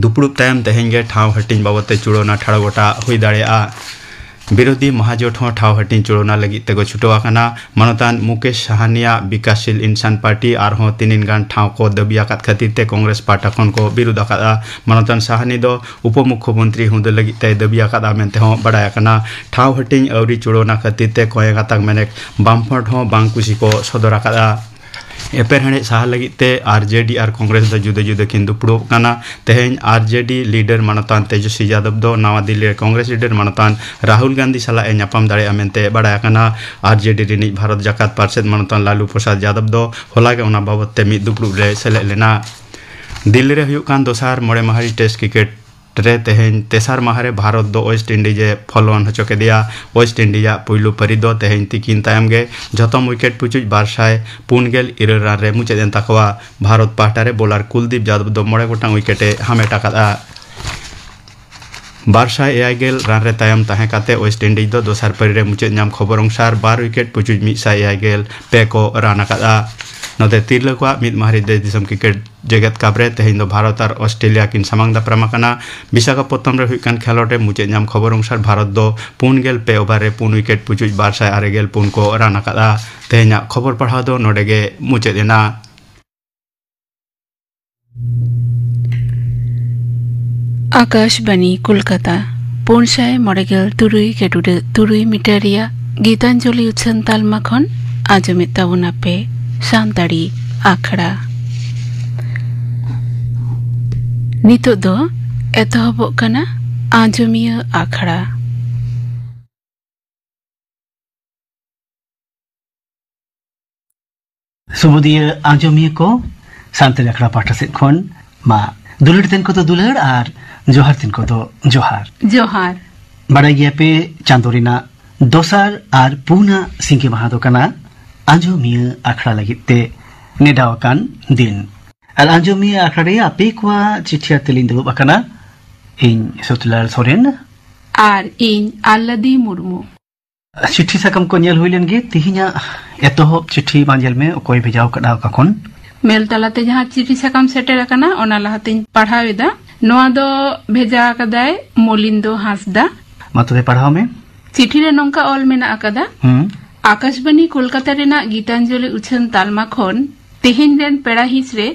ᱫᱩᱯᱲᱩᱵ ᱛᱟᱭᱚᱢ ᱛᱮᱦᱮᱧ ᱜᱮ ᱴᱷᱟᱶ ᱦᱟᱹᱴᱤᱧ ᱵᱟᱵᱚᱫ ᱛᱮ ᱪᱩᱲᱟᱹᱣᱱᱟ ᱴᱷᱟᱲᱚ ᱜᱚᱴᱟ ᱦᱩᱭ ᱫᱟᱲᱮᱭᱟᱜᱼᱟ᱾ ᱵᱤᱨᱳᱫᱷᱤ ᱢᱟᱦᱟᱡᱳᱴ ᱦᱚᱸ ᱴᱷᱟᱶ ᱦᱟᱹᱴᱤᱧ ᱪᱩᱲᱟᱹᱣᱱᱟ ᱞᱟᱹᱜᱤᱫ ᱛᱮᱠᱚ ᱪᱷᱩᱴᱟᱹᱣ ᱟᱠᱟᱱᱟ᱾ ᱢᱟᱱᱚᱛᱟᱱ ᱢᱩᱠᱮᱥ ᱥᱟᱦᱟᱱᱤᱭᱟᱜ ᱵᱤᱠᱟᱥᱥᱤᱞ ᱤᱱᱥᱟᱱ ᱯᱟᱨᱴᱤ ᱟᱨᱦᱚᱸ ᱛᱤᱱᱤᱱ ᱜᱟᱱ ᱴᱷᱟᱶ ᱠᱚ ᱫᱟᱹᱵᱤ ᱟᱠᱟᱫ ᱠᱷᱟᱹᱛᱤᱨ ᱛᱮ ᱠᱚᱝᱜᱨᱮᱥ ᱯᱟᱦᱴᱟ ᱠᱷᱚᱱ ᱠᱚ ᱵᱤᱨᱳᱫ ᱟᱠᱟᱫᱼᱟ᱾ ᱢᱟᱱᱚᱛᱟᱱ ᱥᱟᱦᱟᱱᱤ ᱫᱚ ᱩᱯᱚ ᱢᱩᱠᱷᱭᱚᱢᱚᱱᱛᱨᱤ ᱦᱩᱫᱟᱹ ᱞᱟᱹᱜᱤᱫ ᱛᱮᱭ ᱫᱟᱹᱵᱤ ᱟᱠᱟᱫᱼᱟ ᱢᱮᱱᱛᱮ ᱦᱚᱸ ᱵᱟᱰᱟᱭ ᱟᱠᱟᱱᱟ᱾ ᱴᱷᱟᱶ ᱦᱟᱹᱴᱤᱧ ᱟᱹᱣᱨᱤ ᱪᱩᱲᱟᱹᱣᱱᱟ ᱠᱷᱟᱹᱛᱤᱨ ᱛᱮ ᱠᱚᱭᱮ ᱜᱟᱛᱟᱠ ᱢᱮᱱᱮᱠ ᱵᱟᱢᱯᱷᱨᱚᱱᱴ ᱦᱚᱸ ᱵᱟᱝ ᱠᱩᱥᱤ ᱠᱚ ᱥᱚᱫᱚᱨ ᱟᱠᱟᱫᱼᱟ᱾ ᱮᱯᱮᱨᱦᱮᱸᱰᱮᱡ ᱥᱟᱦᱟ ᱞᱟᱹᱜᱤᱫ ᱛᱮ ᱟᱨ ᱡᱮ ᱰᱤ ᱟᱨ ᱠᱚᱝᱜᱨᱮᱥ ᱫᱚ ᱡᱩᱫᱟᱹ ᱡᱩᱫᱟᱹ ᱠᱤᱱ ᱫᱩᱯᱲᱩᱵ ᱠᱟᱱᱟ᱾ ᱛᱮᱦᱮᱧ ᱟᱨ ᱡᱮ ᱰᱤ ᱞᱤᱰᱟᱨ ᱢᱟᱱᱚᱛᱟᱱ ᱛᱮᱡᱚᱥᱣᱤ ᱡᱟᱫᱚᱵ ᱫᱚ ᱱᱟᱣᱟ ᱫᱤᱞᱞᱤ ᱨᱮ ᱠᱚᱝᱜᱨᱮᱥ ᱞᱤᱰᱟᱨ ᱢᱟᱱᱚᱛᱟᱱ ᱨᱟᱦᱩᱞ ᱜᱟᱱᱫᱷᱤ ᱥᱟᱞᱟᱜ ᱮ ᱧᱟᱯᱟᱢ ᱫᱟᱲᱮᱭᱟᱜᱼᱟ ᱢᱮᱱᱛᱮ ᱵᱟᱲᱟᱭ ᱟᱠᱟᱱᱟ᱾ ᱟᱨ ᱡᱮ ᱰᱤ ᱨᱤᱱᱤᱡ ᱵᱷᱟᱨᱚᱛ ᱡᱟᱠᱟᱛ ᱯᱟᱨᱥᱮᱛ ᱢᱟᱱᱚᱛᱟᱱ ᱞᱟᱞᱩ ᱯᱨᱚᱥᱟᱫᱽ ᱡᱟᱫᱚᱵ ᱫᱚ ᱦᱚᱞᱟ ᱜᱮ ᱚᱱᱟ ᱵᱟᱵᱚᱛ ᱛᱮ ᱢᱤᱫ ᱫᱩᱯᱲᱩᱵ ᱨᱮ ᱥᱮᱞᱮᱫ ᱞᱮᱱᱟ᱾ ᱫᱤᱞᱞᱤ ᱨᱮ ᱦᱩᱭᱩᱜ ᱠᱟᱱ ᱫᱚᱥᱟᱨ ᱢᱚᱬᱮ ᱢᱟᱦᱟᱨᱤ ᱴᱮᱥᱴ ᱠᱨᱤᱠᱮᱴ ᱨᱮ ᱛᱮᱦᱮᱧ ᱛᱮᱥᱟᱨ ᱢᱟᱦᱟ ᱨᱮ ᱵᱷᱟᱨᱚᱛ ᱫᱚ ᱳᱭᱮᱥᱴ ᱤᱱᱰᱤᱡᱽ ᱮ ᱯᱷᱚᱞᱚᱱ ᱦᱚᱪᱚ ᱠᱮᱫᱮᱭᱟ᱾ ᱳᱭᱮᱥᱴ ᱤᱱᱰᱤᱡᱽ ᱟᱜ ᱯᱩᱭᱞᱩ ᱯᱟᱹᱨᱤ ᱫᱚ ᱛᱮᱦᱮᱧ ᱛᱤᱠᱤᱱ ᱛᱟᱭᱚᱢ ᱜᱮ ᱡᱷᱚᱛᱚᱢ ᱣᱤᱠᱮᱴ ᱯᱩᱪᱩᱡ ᱵᱟᱨ ᱥᱟᱭ ᱯᱩᱱ ᱜᱮᱞ ᱤᱨᱟᱹᱞ ᱨᱟᱱ ᱨᱮ ᱢᱩᱪᱟᱹᱫ ᱮᱱ ᱛᱟᱠᱚᱣᱟ᱾ ᱵᱷᱟᱨᱚᱛ ᱯᱟᱦᱴᱟ ᱨᱮ ᱵᱚᱞᱟᱨ ᱠᱩᱞᱫᱤᱯ ᱡᱟᱫᱚᱵ ᱫᱚ ᱢᱚᱬᱮ ᱜᱚᱴᱟᱝ ᱣᱤᱠᱮᱴ ᱮ ᱦᱟᱢᱮᱴ ᱟᱠᱟᱫᱼᱟ᱾ ᱵᱟᱨ ᱥᱟᱭ ᱮᱭᱟᱭ ᱜᱮᱞ ᱨᱟᱱ ᱨᱮ ᱛᱟᱭᱚᱢ ᱛᱟᱦᱮᱸ ᱠᱟᱛᱮ ᱳᱭᱮᱥᱴ ᱤᱱᱰᱤᱡᱽ ᱫᱚ ᱫᱚᱥᱟᱨ ᱯᱟᱹᱨᱤ ᱨᱮ ᱢᱩᱪᱟᱹᱫ ᱧᱟᱢ ᱠᱷᱚᱵᱚᱨ ᱚᱝᱥᱟᱨ ᱵᱟᱨ ᱣᱤᱠᱮᱴ ᱯᱩᱪᱩᱡ ᱢᱤᱫ ᱥᱟᱭ ᱮᱭᱟᱭ ᱜᱮᱞ ᱯᱮ ᱠᱚ ᱨᱟᱱ ᱟᱠᱟᱫᱼᱟ᱾ ᱱᱚᱛᱮ ᱛᱤᱨᱞᱟᱹ ᱠᱚᱣᱟᱜ ᱢᱤᱫ ᱢᱟᱦᱟᱨᱤ ᱫᱮᱥ ᱫᱤᱥᱚᱢ ᱠᱨᱤᱠᱮᱴ ᱡᱮᱜᱮᱛ ᱠᱟᱯ ᱨᱮ ᱛᱮᱦᱮᱧ ᱫᱚ ᱵᱷᱟᱨᱚᱛ ᱟᱨ ᱚᱥᱴᱨᱮᱞᱤᱭᱟ ᱠᱤᱱ ᱥᱟᱢᱟᱝ ᱫᱟᱯᱨᱟᱢ ᱟᱠᱟᱱᱟ᱾ ᱵᱤᱥᱟᱠᱷᱟᱯᱚᱛᱛᱚᱱ ᱨᱮ ᱦᱩᱭᱩᱜ ᱠᱟᱱ ᱠᱷᱮᱞᱳᱰ ᱨᱮ ᱢᱩᱪᱟᱹᱫ ᱧᱟᱢ ᱠᱷᱚᱵᱚᱨ ᱚᱝᱥᱟᱨ ᱵᱷᱟᱨᱚᱛ ᱫᱚ ᱯᱩᱱ ᱜᱮᱞ ᱯᱮ ᱳᱵᱷᱟᱨ ᱨᱮ ᱯᱩᱱ ᱣᱤᱠᱮᱴ ᱯᱩᱪᱩᱡ ᱵᱟᱨ ᱥᱟᱭ ᱟᱨᱮ ᱜᱮᱞ ᱯᱩᱱ ᱠᱚ ᱨᱟᱱ ᱟᱠᱟᱫᱼᱟ᱾ ᱛᱮᱦᱮᱧᱟᱜ ᱠᱷᱚᱵᱚᱨ ᱯᱟᱲᱦᱟᱣ ᱫᱚ ᱱᱚᱰᱮ ᱜᱮ ᱢᱩᱪᱟᱹᱫ ᱮᱱᱟ᱾ ᱟᱠᱟᱥᱵᱟᱱᱤ ᱠᱳᱞᱠᱟᱛᱟ, ᱯᱩᱱ ᱥᱟᱭ ᱢᱚᱬᱮ ᱜᱮᱞ ᱛᱩᱨᱩᱭ ᱜᱮᱰᱩᱰᱟᱹ ᱛᱩᱨᱩᱭ ᱢᱤᱴᱟᱨ ᱨᱮᱭᱟᱜ ᱜᱤᱛᱟᱧᱡᱚᱞᱤ ᱩᱪᱷᱟᱹᱱ ᱛᱟᱞᱢᱟ ᱠᱷᱚᱱ ᱟᱸᱡᱚᱢᱮᱫ ᱛᱟᱵᱚᱱᱟᱯᱮ ᱥᱟᱱᱛᱟᱲᱤ ᱟᱠᱷᱲᱟ᱾ ᱱᱤᱛᱚᱜ ᱫᱚ ᱮᱛᱚᱦᱚᱵᱚᱜ ᱠᱟᱱᱟ ᱟᱸᱡᱚᱢᱤᱭᱟᱹ ᱟᱠᱷᱲᱟ᱾ ᱥᱩᱵᱩᱫᱤᱭᱟᱹ ᱟᱸᱡᱚᱢᱤᱭᱟᱹ ᱠᱚ, ᱥᱟᱱᱛᱟᱲᱤ ᱟᱠᱷᱲᱟ ᱯᱟᱦᱴᱟ ᱥᱮᱫ ᱠᱷᱚᱱ ᱢᱟ ᱫᱩᱞᱟᱹᱲ ᱛᱮᱱ ᱠᱚᱫᱚ ᱫᱩᱞᱟᱹᱲ ᱟᱨ ᱡᱚᱦᱟᱨ ᱛᱮᱱ ᱠᱚᱫᱚ ᱡᱚᱦᱟᱨ᱾ ᱡᱚᱦᱟᱨ᱾ ᱵᱟᱲᱟᱭ ᱜᱮᱭᱟᱯᱮ, ᱪᱟᱸᱫᱳ ᱨᱮᱱᱟᱜ ᱫᱚᱥᱟᱨ ᱟᱨ ᱯᱩᱱᱟᱜ ᱥᱤᱸᱜᱤ ᱢᱟᱦᱟ ᱫᱚ ᱠᱟᱱᱟ ᱟᱸᱡᱚᱢᱤᱭᱟᱹ ᱟᱠᱷᱲᱟ ᱞᱟᱹᱜᱤᱫ ᱛᱮ ᱱᱮᱰᱟᱣ ᱟᱠᱟᱱ ᱫᱤᱱ᱾ ᱟᱨ ᱟᱸᱡᱚᱢᱤᱭᱟᱹ ᱟᱠᱷᱲᱟ ᱨᱮ ᱟᱯᱮ ᱠᱚᱣᱟᱜ ᱪᱤᱴᱷᱤ ᱟᱛᱮ ᱞᱤᱧ ᱫᱩᱲᱩᱵ ᱟᱠᱟᱱᱟ, ᱤᱧ ᱥᱚᱛᱤᱞᱟᱞ ᱥᱚᱨᱮᱱ᱾ ᱟᱨ ᱤᱧ ᱟᱞᱞᱟᱫᱤ ᱢᱩᱨᱢᱩ᱾ ᱪᱤᱴᱷᱤ ᱥᱟᱠᱟᱢ ᱠᱚ ᱧᱮᱞ ᱦᱩᱭ ᱞᱮᱱ ᱜᱮ᱾ ᱛᱤᱦᱤᱧᱟᱜ ᱮᱛᱚᱦᱚᱵ ᱪᱤᱴᱷᱤ ᱢᱟ ᱧᱮᱞ ᱢᱮ, ᱚᱠᱚᱭ ᱵᱷᱮᱡᱟᱣ ᱠᱟᱫᱟ, ᱚᱠᱟ ᱠᱷᱚᱱ? ᱢᱮᱞ ᱛᱟᱞᱟᱛᱮ ᱡᱟᱦᱟᱸ ᱪᱤᱴᱷᱤ ᱥᱟᱠᱟᱢ ᱥᱮᱴᱮᱨ ᱟᱠᱟᱱᱟ, ᱚᱱᱟ ᱞᱟᱦᱟᱛᱤᱧ ᱯᱟᱲᱦᱟᱣ ᱮᱫᱟ᱾ ᱱᱚᱣᱟ ᱫᱚ ᱵᱷᱮᱡᱟ ᱟᱠᱟᱫᱟᱭ ᱢᱚᱞᱤᱱᱫᱚ ᱦᱟᱸᱥᱫᱟ᱾ ᱢᱟ ᱛᱚᱵᱮ ᱯᱟᱲᱦᱟᱣ ᱢᱮ᱾ ᱪᱤᱴᱷᱤ ᱨᱮ ᱱᱚᱝᱠᱟ ᱚᱞ ᱢᱮᱱᱟᱜ ᱟᱠᱟᱫᱟ, ᱦᱩᱸ᱾ ᱟᱠᱟᱥᱵᱟᱱᱤ ᱠᱳᱞᱠᱟᱛᱟ ᱨᱮᱱᱟᱜ ᱜᱤᱛᱟᱧᱡᱚᱞᱤ ᱩᱪᱷᱟᱹᱱ ᱛᱟᱞᱢᱟ ᱠᱷᱚᱱ ᱛᱮᱦᱮᱧ ᱨᱮᱱ ᱯᱮᱲᱟ ᱦᱤᱸᱥ ᱨᱮ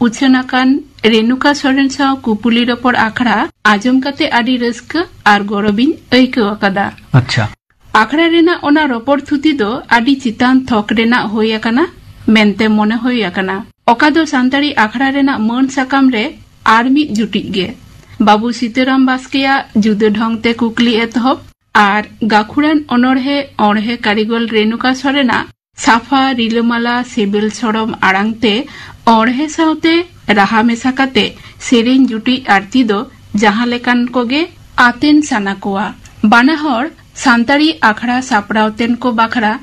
ᱩᱪᱷᱟᱹᱱ ᱟᱠᱟᱱ ᱨᱮᱱᱩᱠᱟ ᱥᱚᱨᱮᱱ ᱥᱟᱶ ᱠᱩᱯᱩᱞᱤ ᱨᱚᱯᱚᱲ ᱟᱠᱷᱲᱟ ᱟᱸᱡᱚᱢ ᱠᱟᱛᱮ ᱟᱹᱰᱤ ᱨᱟᱹᱥᱠᱟᱹ ᱟᱨ ᱜᱚᱨᱚᱵᱤᱧ ᱟᱹᱭᱠᱟᱹᱣ ᱟᱠᱟᱫᱟ᱾ ᱟᱪᱪᱷᱟ᱾ ᱟᱠᱷᱲᱟ ᱨᱮᱱᱟᱜ ᱚᱱᱟ ᱨᱚᱯᱚᱲ ᱛᱷᱩᱛᱤ ᱫᱚ ᱟᱹᱰᱤ ᱪᱮᱛᱟᱱ ᱛᱷᱚᱠ ᱨᱮᱱᱟᱜ ᱦᱩᱭ ᱟᱠᱟᱱᱟ᱾ ᱢᱮᱱᱛᱮ ᱢᱚᱱᱮ ᱦᱩᱭ ᱟᱠᱟᱱᱟ, ᱚᱠᱟ ᱫᱚ ᱥᱟᱱᱛᱟᱲᱤ ᱟᱠᱷᱲᱟ ᱨᱮᱱᱟᱜ ᱢᱟᱹᱱ ᱥᱟᱠᱟᱢ ᱨᱮ ᱟᱨ ᱢᱤᱫ ᱡᱩᱴᱤᱡ ᱜᱮ᱾ ᱵᱟᱹᱵᱩ ᱥᱤᱛᱟᱹᱨᱟᱢ ᱵᱟᱥᱠᱮᱭᱟᱜ ᱡᱩᱫᱟᱹ ᱰᱷᱚᱝ ᱛᱮ ᱠᱩᱠᱞᱤ ᱮᱛᱚᱦᱚᱵ ᱟᱨ ᱜᱟᱹᱠᱷᱩᱲᱟᱱ ᱚᱱᱚᱬᱦᱮ ᱚᱬᱦᱮ ᱠᱟᱹᱨᱤᱜᱚᱞ ᱨᱮᱱᱩᱠᱟ ᱥᱚᱨᱮᱱᱟᱜ ᱥᱟᱯᱷᱟ ᱨᱤᱞᱟᱹᱢᱟᱞᱟ ᱥᱤᱵᱤᱞ ᱥᱚᱲᱚᱢ ᱟᱲᱟᱝ ᱛᱮ ᱚᱬᱦᱮ ᱥᱟᱶᱛᱮ ᱨᱟᱦᱟ ᱢᱮᱥᱟ ᱠᱟᱛᱮ ᱥᱮᱨᱮᱧ ᱡᱩᱴᱤᱡ ᱟᱨᱛᱤ ᱫᱚ ᱡᱟᱦᱟᱸ ᱞᱮᱠᱟᱱ ᱠᱚᱜᱮ ᱟᱛᱮᱱ ᱥᱟᱱᱟ ᱠᱚᱣᱟ᱾ ᱵᱟᱱᱟ ᱦᱚᱲ ᱥᱟᱱᱛᱟᱲᱤ ᱟᱠᱷᱲᱟ ᱥᱟᱯᱲᱟᱣ ᱛᱮᱱ ᱠᱚ ᱵᱟᱠᱷᱨᱟ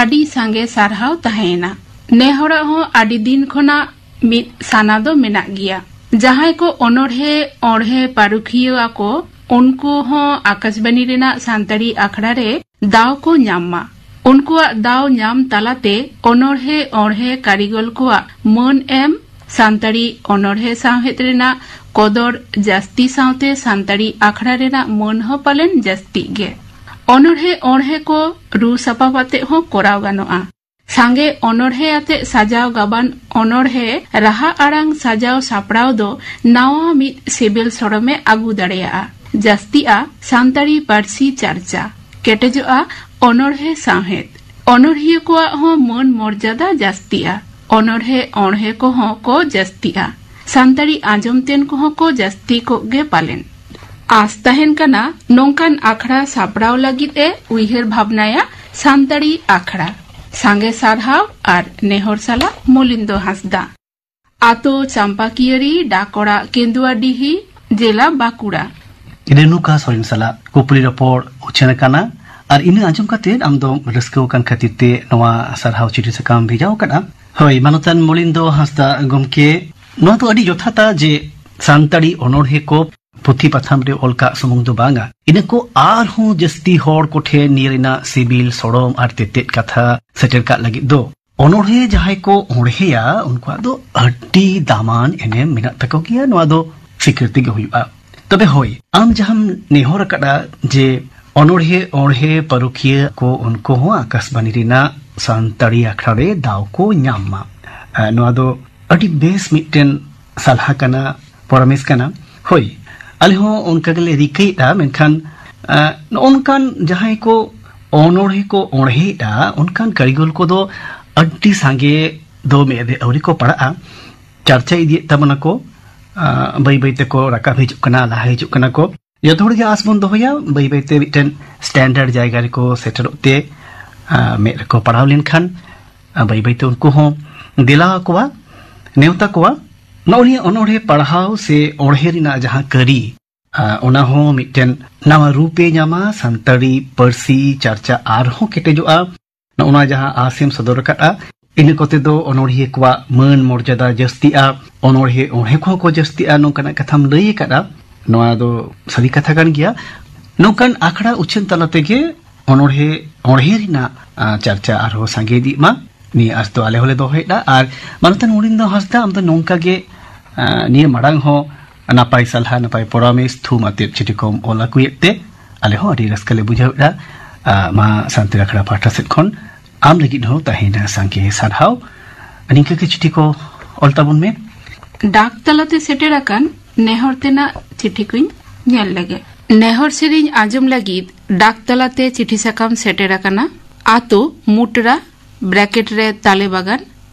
ᱟᱹᱰᱤ ᱥᱟᱸᱜᱮ ᱥᱟᱨᱦᱟᱣ ᱛᱟᱦᱮᱸᱭᱮᱱᱟ᱾ ᱱᱮ ᱦᱚᱲᱟᱜ ᱦᱚᱸ ᱟᱹᱰᱤ ᱫᱤᱱ ᱠᱷᱚᱱᱟᱜ ᱢᱤᱫ ᱥᱟᱱᱟ ᱫᱚ ᱢᱮᱱᱟᱜ ᱜᱮᱭᱟ᱾ ᱡᱟᱦᱟᱸᱭ ᱠᱚ ᱚᱱᱚᱬᱦᱮ ᱚᱬᱦᱮ ᱯᱟᱹᱨᱩᱠᱷᱤᱭᱟᱹ ᱟᱠᱚ, ᱩᱱᱠᱩ ᱦᱚᱸ ᱟᱠᱟᱥᱵᱟᱱᱤ ᱨᱮᱱᱟᱜ ᱥᱟᱱᱛᱟᱲᱤ ᱟᱠᱷᱲᱟ ᱨᱮ ᱫᱟᱣ ᱠᱚ ᱧᱟᱢ ᱢᱟ᱾ ᱩᱱᱠᱩᱣᱟᱜ ᱫᱟᱣ ᱧᱟᱢ ᱛᱟᱞᱟᱛᱮ ᱚᱱᱚᱬᱦᱮ ᱚᱬᱦᱮ ᱠᱟᱹᱨᱤᱜᱚᱞ ᱠᱚᱣᱟᱜ ᱢᱟᱹᱱ ᱮᱢ, ᱥᱟᱱᱛᱟᱲᱤ ᱚᱱᱚᱬᱦᱮ ᱥᱟᱶᱦᱮᱫ ᱨᱮᱱᱟᱜ ᱠᱚᱫᱚᱨ ᱡᱟᱹᱥᱛᱤ ᱥᱟᱶᱛᱮ ᱥᱟᱱᱛᱟᱲᱤ ᱟᱠᱷᱲᱟ ᱨᱮᱱᱟᱜ ᱢᱟᱹᱱ ᱦᱚᱸ ᱯᱟᱞᱮᱱ ᱡᱟᱹᱥᱛᱤᱜ ᱜᱮ᱾ ᱚᱱᱚᱬᱦᱮ ᱚᱬᱦᱮ ᱠᱚ ᱨᱩ ᱥᱟᱯᱟᱵ ᱟᱛᱮ ᱦᱚᱸ ᱠᱚᱨᱟᱣ ᱜᱟᱱᱚᱜᱼᱟ᱾ ᱥᱟᱸᱜᱮ ᱚᱱᱚᱬᱦᱮ ᱟᱛᱮ ᱥᱟᱡᱟᱣ ᱜᱟᱵᱟᱱ ᱚᱱᱚᱬᱦᱮ ᱨᱟᱦᱟ ᱟᱲᱟᱝ ᱥᱟᱡᱟᱣ ᱥᱟᱯᱲᱟᱣ ᱫᱚ ᱱᱟᱣᱟ ᱢᱤᱫ ᱥᱤᱵᱤᱞ ᱥᱚᱲᱚᱢᱮ ᱟᱹᱜᱩ ᱫᱟᱲᱮᱭᱟᱜᱼᱟ᱾ ᱡᱟᱹᱥᱛᱤᱜᱼᱟ ᱥᱟᱱᱛᱟᱲᱤ ᱯᱟᱹᱨᱥᱤ ᱪᱟᱨᱪᱟ, ᱠᱮᱴᱮᱡᱚᱜᱼᱟ ᱚᱱᱚᱬᱦᱮ ᱥᱟᱶᱦᱮᱫ᱾ ᱚᱱᱚᱬᱦᱤᱭᱟᱹ ᱠᱚᱣᱟᱜ ᱦᱚᱸ ᱢᱟᱹᱱ ᱢᱚᱨᱡᱟᱫᱟ ᱡᱟᱹᱥᱛᱤᱜᱼᱟ᱾ ᱚᱱᱚᱬᱦᱮ ᱚᱬᱦᱮ ᱠᱚᱦᱚᱸ ᱠᱚ ᱡᱟᱹᱥᱛᱤᱜᱼᱟ᱾ ᱥᱟᱱᱛᱟᱲᱤ ᱟᱸᱡᱚᱢ ᱛᱮᱱ ᱠᱚᱦᱚᱸ ᱠᱚ ᱡᱟᱹᱥᱛᱤ ᱠᱚᱜ ᱜᱮ ᱯᱟᱞᱮᱱ᱾ ᱟᱸᱥ ᱛᱟᱦᱮᱱ ᱠᱟᱱᱟ ᱱᱚᱝᱠᱟᱱ ᱟᱠᱷᱲᱟ ᱥᱟᱯᱲᱟᱣ ᱞᱟᱹᱜᱤᱫ ᱮ ᱩᱭᱦᱟᱹᱨ ᱵᱷᱟᱵᱽᱱᱟᱭᱟ ᱥᱟᱱᱛᱟᱲᱤ ᱟᱠᱷᱲᱟ᱾ ᱥᱟᱸᱜᱮ ᱥᱟᱨᱦᱟᱣ ᱟᱨ ᱱᱮᱦᱚᱨ ᱥᱟᱞᱟᱜ ᱢᱚᱞᱤᱱᱫᱚ ᱦᱟᱸᱥᱫᱟ᱾ ᱟᱛᱳ ᱪᱟᱢᱯᱟᱠᱤᱭᱟᱹᱨᱤ, ᱰᱟᱠ ᱚᱲᱟᱜ ᱠᱮᱸᱫᱩᱣᱟᱰᱤᱦᱤ, ᱡᱮᱞᱟ ᱵᱟᱸᱠᱩᱲᱟ᱾ ᱨᱮᱱᱩᱠᱟ ᱥᱚᱨᱮᱱ ᱥᱟᱞᱟᱜ ᱠᱩᱯᱞᱤ ᱨᱚᱯᱚᱲ ᱩᱪᱷᱟᱹᱱ ᱟᱠᱟᱱᱟ᱾ ᱟᱨ ᱤᱱᱟᱹ ᱟᱸᱡᱚᱢ ᱠᱟᱛᱮ ᱟᱢ ᱫᱚᱢ ᱨᱟᱹᱥᱠᱟᱹ ᱟᱠᱟᱱ ᱠᱷᱟᱹᱛᱤᱨ ᱛᱮ ᱱᱚᱣᱟ ᱥᱟᱨᱦᱟᱣ ᱪᱤᱴᱷᱤ ᱥᱟᱠᱟᱢ ᱵᱷᱮᱡᱟᱣ ᱟᱠᱟᱫᱼᱟ᱾ ᱦᱳᱭ, ᱢᱟᱱᱚᱛᱟᱱ ᱢᱚᱞᱤᱱᱫᱚ ᱦᱟᱸᱥᱫᱟ ᱜᱚᱢᱠᱮ, ᱱᱚᱣᱟ ᱫᱚ ᱟᱹᱰᱤ ᱡᱚᱛᱷᱟᱛᱟ ᱡᱮ ᱥᱟᱱᱛᱟᱲᱤ ᱚᱱᱚᱬᱦᱮ ᱠᱚ ᱯᱩᱛᱷᱤ ᱯᱟᱛᱷᱟᱢ ᱨᱮ ᱚᱞ ᱠᱟᱜ ᱥᱩᱢᱩᱝ ᱫᱚ ᱵᱟᱝᱟ, ᱤᱱᱟᱹ ᱠᱚ ᱟᱨᱦᱚᱸ ᱡᱟᱹᱥᱛᱤ ᱦᱚᱲ ᱠᱚᱴᱷᱮᱱ ᱱᱤᱭᱟᱹ ᱨᱮᱱᱟᱜ ᱥᱤᱵᱤᱞ ᱥᱚᱲᱚᱢ ᱟᱨ ᱛᱮᱛᱮᱫ ᱠᱟᱛᱷᱟ ᱥᱮᱴᱮᱨ ᱠᱟᱜ ᱞᱟᱹᱜᱤᱫ ᱫᱚ ᱚᱱᱚᱬᱦᱮ ᱡᱟᱦᱟᱸᱭ ᱠᱚ ᱚᱬᱦᱮᱭᱟ, ᱩᱱᱠᱩᱣᱟᱜ ᱫᱚ ᱟᱹᱰᱤ ᱫᱟᱢᱟᱱ ᱮᱱᱮᱢ ᱢᱮᱱᱟᱜ ᱛᱟᱠᱚ ᱜᱮᱭᱟ᱾ ᱱᱚᱣᱟ ᱫᱚ ᱥᱤᱠᱟᱹᱨ ᱛᱮᱜᱮ ᱦᱩᱭᱩᱜᱼᱟ᱾ ᱛᱚᱵᱮ ᱦᱳᱭ, ᱟᱢ ᱡᱟᱦᱟᱸᱢ ᱱᱮᱦᱚᱨ ᱟᱠᱟᱫᱟ ᱡᱮ ᱚᱱᱚᱬᱦᱮ ᱚᱬᱦᱮ ᱯᱟᱹᱨᱩᱠᱷᱤᱭᱟᱹ ᱠᱚ, ᱩᱱᱠᱩ ᱦᱚᱸ ᱟᱠᱟᱥᱵᱟᱱᱤ ᱨᱮᱱᱟᱜ ᱥᱟᱱᱛᱟᱲᱤ ᱟᱠᱷᱲᱟ ᱨᱮ ᱫᱟᱣ ᱠᱚ ᱧᱟᱢ ᱢᱟ, ᱟᱨ ᱱᱚᱣᱟ ᱫᱚ ᱟᱹᱰᱤ ᱵᱮᱥ ᱢᱤᱫᱴᱮᱱ ᱥᱟᱞᱦᱟ ᱠᱟᱱᱟ, ᱯᱚᱨᱟᱢᱮᱥ ᱠᱟᱱᱟ᱾ ᱦᱳᱭ, ᱟᱞᱮ ᱦᱚᱸ ᱚᱱᱠᱟ ᱜᱮᱞᱮ ᱨᱤᱠᱟᱹᱭᱮᱫᱼᱟ, ᱢᱮᱱᱠᱷᱟᱱ, ᱟᱸ, ᱱᱚᱜᱼᱚ ᱱᱚᱝᱠᱟᱱ ᱡᱟᱦᱟᱸᱭ ᱠᱚ ᱚᱱᱚᱬᱦᱮ ᱠᱚ ᱚᱬᱦᱮᱭᱮᱫᱼᱟ, ᱚᱱᱠᱟᱱ ᱠᱟᱹᱨᱤᱜᱚᱞ ᱠᱚᱫᱚ ᱟᱹᱰᱤ ᱥᱟᱸᱜᱮ ᱫᱚ ᱢᱮᱫ ᱨᱮ ᱟᱹᱣᱨᱤ ᱠᱚ ᱯᱟᱲᱟᱜᱼᱟ, ᱪᱟᱨᱪᱟ ᱤᱫᱤᱭᱮᱫ ᱛᱟᱵᱚᱱᱟ ᱠᱚ᱾ ᱟᱸ, ᱵᱟᱹᱭ ᱵᱟᱹᱭ ᱛᱮᱠᱚ ᱨᱟᱠᱟᱵ ᱦᱤᱡᱩᱜ ᱠᱟᱱᱟ, ᱞᱟᱦᱟ ᱦᱤᱡᱩᱜ ᱠᱟᱱᱟ ᱠᱚ᱾ ᱡᱚᱛᱚ ᱦᱚᱲ ᱜᱮ ᱟᱸᱥ ᱵᱚᱱ ᱫᱚᱦᱚᱭᱟ, ᱵᱟᱹᱭ ᱵᱟᱹᱭ ᱛᱮ ᱢᱤᱫᱴᱮᱱ standard ᱡᱟᱭᱜᱟ ᱨᱮᱠᱚ ᱥᱮᱴᱮᱨᱚᱜ ᱛᱮ, ᱟᱸ, ᱢᱮᱫ ᱨᱮᱠᱚ ᱯᱟᱲᱟᱣ ᱞᱮᱱᱠᱷᱟᱱ, ᱟᱸ, ᱵᱟᱹᱭ ᱵᱟᱹᱭ ᱛᱮ ᱩᱱᱠᱩ ᱦᱚᱸ ᱫᱮᱞᱟ ᱟᱠᱚᱣᱟ, ᱱᱮᱣᱛᱟ ᱠᱚᱣᱟ᱾ ᱱᱚᱜᱼᱚ ᱱᱤᱭᱟᱹ ᱚᱱᱚᱬᱦᱮ ᱯᱟᱲᱦᱟᱣ ᱥᱮ ᱚᱬᱦᱮ ᱨᱮᱱᱟᱜ ᱡᱟᱦᱟᱸ ᱠᱟᱹᱨᱤ, ᱟᱸ, ᱚᱱᱟ ᱦᱚᱸ ᱢᱤᱫᱴᱮᱱ ᱱᱟᱣᱟ ᱨᱩᱯᱮ ᱧᱟᱢᱟ, ᱥᱟᱱᱛᱟᱲᱤ ᱯᱟᱹᱨᱥᱤ ᱪᱟᱨᱪᱟ ᱟᱨᱦᱚᱸ ᱠᱮᱴᱮᱡᱚᱜᱼᱟ᱾ ᱱᱚᱜᱼᱚ ᱱᱚᱣᱟ ᱡᱟᱦᱟᱸ ᱟᱸᱥ ᱮᱢ ᱥᱚᱫᱚᱨ ᱟᱠᱟᱫᱼᱟ, ᱤᱱᱟᱹ ᱠᱚᱛᱮ ᱫᱚ ᱚᱱᱚᱬᱦᱤᱭᱟᱹ ᱠᱚᱣᱟᱜ ᱢᱟᱹᱱ ᱢᱚᱨᱡᱟᱫᱟ ᱡᱟᱹᱥᱛᱤᱜᱼᱟ, ᱚᱱᱚᱬᱦᱮ ᱚᱬᱦᱮ ᱠᱚᱦᱚᱸ ᱠᱚ ᱡᱟᱹᱥᱛᱤᱜᱼᱟ, ᱱᱚᱝᱠᱟᱱᱟᱜ ᱠᱟᱛᱷᱟᱢ ᱞᱟᱹᱭ ᱟᱠᱟᱫᱼᱟ᱾ ᱱᱚᱣᱟ ᱫᱚ ᱥᱟᱹᱨᱤ ᱠᱟᱛᱷᱟ ᱠᱟᱱ ᱜᱮᱭᱟ᱾ ᱱᱚᱝᱠᱟᱱ ᱟᱠᱷᱲᱟ ᱩᱪᱷᱟᱹᱱ ᱛᱟᱞᱟ ᱛᱮᱜᱮ ᱚᱱᱚᱬᱦᱮ, ᱚᱬᱦᱮ ᱨᱮᱱᱟᱜ, ᱟᱸ, ᱪᱟᱨᱪᱟ ᱟᱨᱦᱚᱸ ᱥᱟᱸᱜᱮ ᱤᱫᱤᱜ ᱢᱟ, ᱱᱤᱭᱟᱹ ᱟᱸᱥ ᱫᱚ ᱟᱞᱮ ᱦᱚᱸᱞᱮ ᱫᱚᱦᱚᱭᱮᱫᱼᱟ᱾ ᱟᱨ ᱢᱟᱱᱚᱛᱟᱱ ᱢᱩᱱᱤᱱᱫᱚ ᱦᱟᱸᱥᱫᱟ, ᱟᱢ ᱫᱚ ᱱᱚᱝᱠᱟ ᱜᱮ, ᱟᱸ, ᱱᱤᱭᱟᱹ ᱢᱟᱲᱟᱝ ᱦᱚᱸ ᱱᱟᱯᱟᱭ ᱥᱟᱞᱦᱟ, ᱱᱟᱯᱟᱭ ᱯᱚᱨᱟᱢᱮᱥ ᱛᱷᱩᱢ ᱟᱛᱮᱫ ᱪᱤᱴᱷᱤ ᱠᱚᱢ ᱚᱞ ᱟᱹᱜᱩᱭᱮᱫ ᱛᱮ ᱟᱞᱮ ᱦᱚᱸ ᱟᱹᱰᱤ ᱨᱟᱹᱥᱠᱟᱹ ᱞᱮ ᱵᱩᱡᱷᱟᱹᱣᱮᱫᱼᱟ᱾ ᱟᱸ, ᱢᱟ ᱥᱟᱱᱛᱟᱲ ᱟᱠᱷᱲᱟ ᱯᱟᱦᱴᱟ ᱥᱮᱫ ᱠᱷᱚᱱ ᱟᱢ ᱞᱟᱹᱜᱤᱫ ᱦᱚᱸ ᱛᱟᱦᱮᱱᱟ ᱥᱟᱸᱜᱮ ᱥᱟᱨᱦᱟᱣ᱾ ᱱᱤᱝᱠᱟᱹ ᱜᱮ ᱪᱤᱴᱷᱤ ᱠᱚ ᱚᱞ ᱛᱟᱵᱚᱱ ᱢᱮ᱾ ᱰᱟᱠ ᱛᱟᱞᱟᱛᱮ ᱥᱮᱴᱮᱨ ᱟᱠᱟᱱ ᱱᱮᱦᱚᱨ ᱛᱮᱱᱟᱜ ᱪᱤᱴᱷᱤ ᱠᱚᱧ ᱧᱮᱞ ᱞᱮᱜᱮ᱾ ᱱᱮᱦᱚᱨ ᱥᱮᱨᱮᱧ ᱟᱸᱡᱚᱢ ᱞᱟᱹᱜᱤᱫ ᱰᱟᱠ ᱛᱟᱞᱟᱛᱮ ᱪᱤᱴᱷᱤ ᱥᱟᱠᱟᱢ ᱥᱮᱴᱮᱨ ᱟᱠᱟᱱᱟ᱾ ᱟᱛᱳ ᱢᱩᱴᱨᱟ, bracket ᱨᱮ ᱛᱟᱞᱮ ᱵᱟᱜᱟᱱ,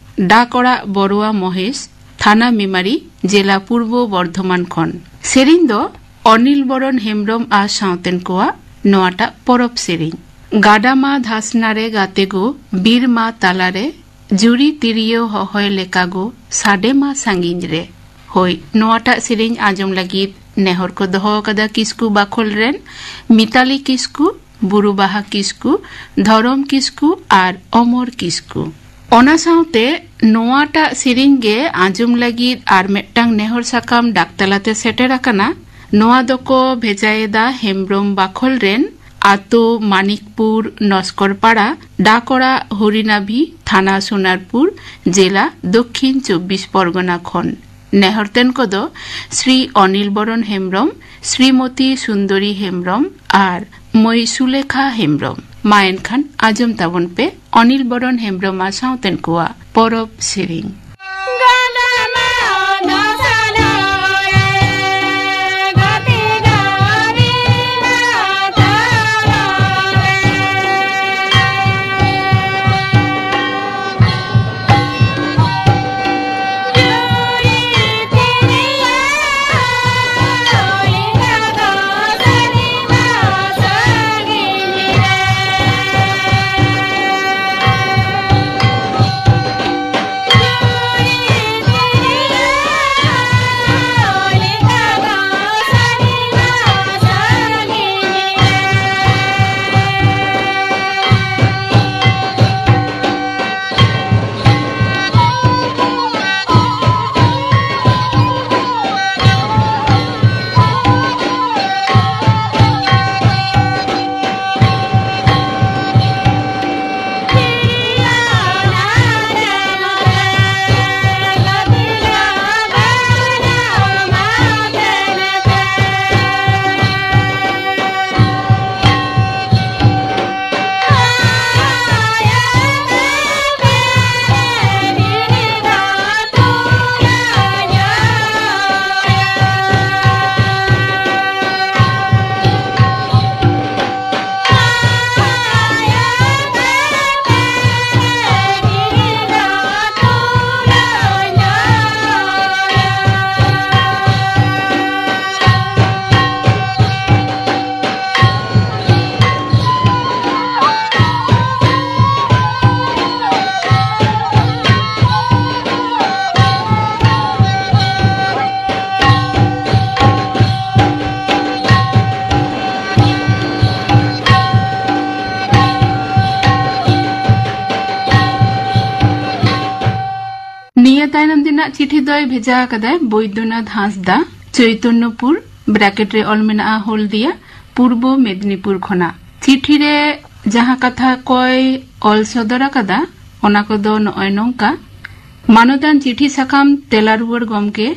ᱰᱟᱠ ᱚᱲᱟᱜ ᱵᱚᱨᱩᱣᱟ ᱢᱚᱦᱮᱥ, ᱛᱷᱟᱱᱟ ᱢᱤᱢᱟᱨᱤ, ᱡᱮᱞᱟ ᱯᱩᱨᱵᱚ ᱵᱚᱨᱫᱷᱚᱢᱟᱱ ᱠᱷᱚᱱ᱾ ᱥᱮᱨᱮᱧ ᱫᱚ ᱚᱱᱤᱞ ᱵᱚᱨᱚᱱ ᱦᱮᱢᱵᱨᱚᱢ ᱟᱨ ᱥᱟᱶᱛᱮᱱ ᱠᱚᱣᱟᱜ ᱱᱚᱣᱟᱴᱟᱜ ᱯᱚᱨᱚᱵᱽ ᱥᱮᱨᱮᱧ᱾ ᱜᱟᱰᱟ ᱢᱟ ᱫᱷᱟᱥᱱᱟ ᱨᱮ ᱜᱟᱛᱮ ᱜᱳ, ᱵᱤᱨ ᱢᱟ ᱛᱟᱞᱟ ᱨᱮ, ᱡᱩᱨᱤ ᱛᱤᱨᱭᱳ ᱦᱚᱦᱚᱭ ᱞᱮᱠᱟ ᱜᱳ, ᱥᱟᱰᱮ ᱢᱟ ᱥᱟᱺᱜᱤᱧ ᱨᱮ᱾ ᱦᱳᱭ, ᱱᱚᱣᱟᱴᱟᱜ ᱥᱮᱨᱮᱧ ᱟᱸᱡᱚᱢ ᱞᱟᱹᱜᱤᱫ ᱱᱮᱦᱚᱨ ᱠᱚ ᱫᱚᱦᱚ ᱟᱠᱟᱫᱟ ᱠᱤᱥᱠᱩ ᱵᱟᱠᱷᱳᱞ ᱨᱮᱱ ᱢᱤᱛᱟᱞᱤ ᱠᱤᱥᱠᱩ, ᱵᱩᱨᱩ ᱵᱟᱦᱟ ᱠᱤᱥᱠᱩ, ᱫᱷᱚᱨᱚᱢ ᱠᱤᱥᱠᱩ ᱟᱨ ᱚᱢᱚᱨ ᱠᱤᱥᱠᱩ᱾ ᱚᱱᱟ ᱥᱟᱶᱛᱮ ᱱᱚᱣᱟᱴᱟᱜ ᱥᱮᱨᱮᱧ ᱜᱮ ᱟᱸᱡᱚᱢ ᱞᱟᱹᱜᱤᱫ ᱟᱨ ᱢᱤᱫᱴᱟᱝ ᱱᱮᱦᱚᱨ ᱥᱟᱠᱟᱢ ᱰᱟᱠ ᱛᱟᱞᱟᱛᱮ ᱥᱮᱴᱮᱨ ᱟᱠᱟᱱᱟ᱾ ᱱᱚᱣᱟ ᱫᱚᱠᱚ ᱵᱷᱮᱡᱟᱭᱮᱫᱟ ᱦᱮᱢᱵᱨᱚᱢ ᱵᱟᱠᱷᱳᱞ ᱨᱮᱱ, ᱟᱛᱳ ᱢᱟᱱᱤᱠᱯᱩᱨ ᱱᱚᱥᱠᱚᱨᱯᱟᱲᱟ, ᱰᱟᱠ ᱚᱲᱟᱜ ᱦᱚᱨᱤᱱᱟᱵᱷᱤ, ᱛᱷᱟᱱᱟ ᱥᱳᱱᱟᱨᱯᱩᱨ, ᱡᱮᱞᱟ ᱫᱚᱠᱠᱷᱤᱱ ᱪᱚᱵᱵᱤᱥ ᱯᱚᱨᱜᱚᱱᱟ ᱠᱷᱚᱱ᱾ ᱱᱮᱦᱚᱨᱛᱮᱱ ᱠᱚᱫᱚ ᱥᱨᱤ ᱚᱱᱤᱞ ᱵᱚᱨᱚᱱ ᱦᱮᱢᱵᱨᱚᱢ, ᱥᱨᱤᱢᱚᱛᱤ ᱥᱩᱱᱫᱚᱨᱤ ᱦᱮᱢᱵᱨᱚᱢ ᱟᱨ ᱢᱟᱹᱭ ᱥᱩᱞᱮᱠᱷᱟ ᱦᱮᱢᱵᱨᱚᱢ᱾ ᱢᱟ ᱮᱱᱠᱷᱟᱱ ᱟᱸᱡᱚᱢ ᱛᱟᱵᱚᱱ ᱯᱮ ᱚᱱᱤᱞ ᱵᱚᱨᱚᱱ ᱦᱮᱢᱵᱨᱚᱢ ᱟᱨ ᱥᱟᱶᱛᱮᱱ ᱠᱚᱣᱟᱜ ᱯᱚᱨᱚᱵᱽ ᱥᱮᱨᱮᱧ᱾ ᱛᱟᱭᱱᱚᱢ ᱫᱤᱱᱟᱜ ᱪᱤᱴᱷᱤ ᱫᱚᱭ ᱵᱷᱮᱡᱟ ᱟᱠᱟᱫᱟᱭ ᱵᱳᱭᱫᱚᱱᱟᱛᱷ ᱦᱟᱸᱥᱫᱟ, ᱪᱳᱭᱛᱚᱱᱱᱚᱯᱩᱨ, ᱵᱨᱮᱠᱮᱴ ᱨᱮ ᱚᱞ ᱢᱮᱱᱟᱜᱼᱟ, ᱦᱚᱞᱫᱤᱭᱟ, ᱯᱩᱨᱵᱚ ᱢᱮᱫᱤᱱᱤᱯᱩᱨ ᱠᱷᱚᱱᱟᱜ᱾ ᱪᱤᱴᱷᱤ ᱨᱮ ᱡᱟᱦᱟᱸ ᱠᱟᱛᱷᱟ ᱠᱚᱭ ᱚᱞ ᱥᱚᱫᱚᱨ ᱟᱠᱟᱫᱟ, ᱚᱱᱟ ᱠᱚᱫᱚ ᱱᱚᱜᱼᱚᱭ ᱱᱚᱝᱠᱟ᱾ ᱢᱟᱱᱚᱛᱟᱱ ᱪᱤᱴᱷᱤ ᱥᱟᱠᱟᱢ ᱛᱮᱞᱟ ᱨᱩᱣᱟᱹᱲ ᱜᱚᱢᱠᱮ,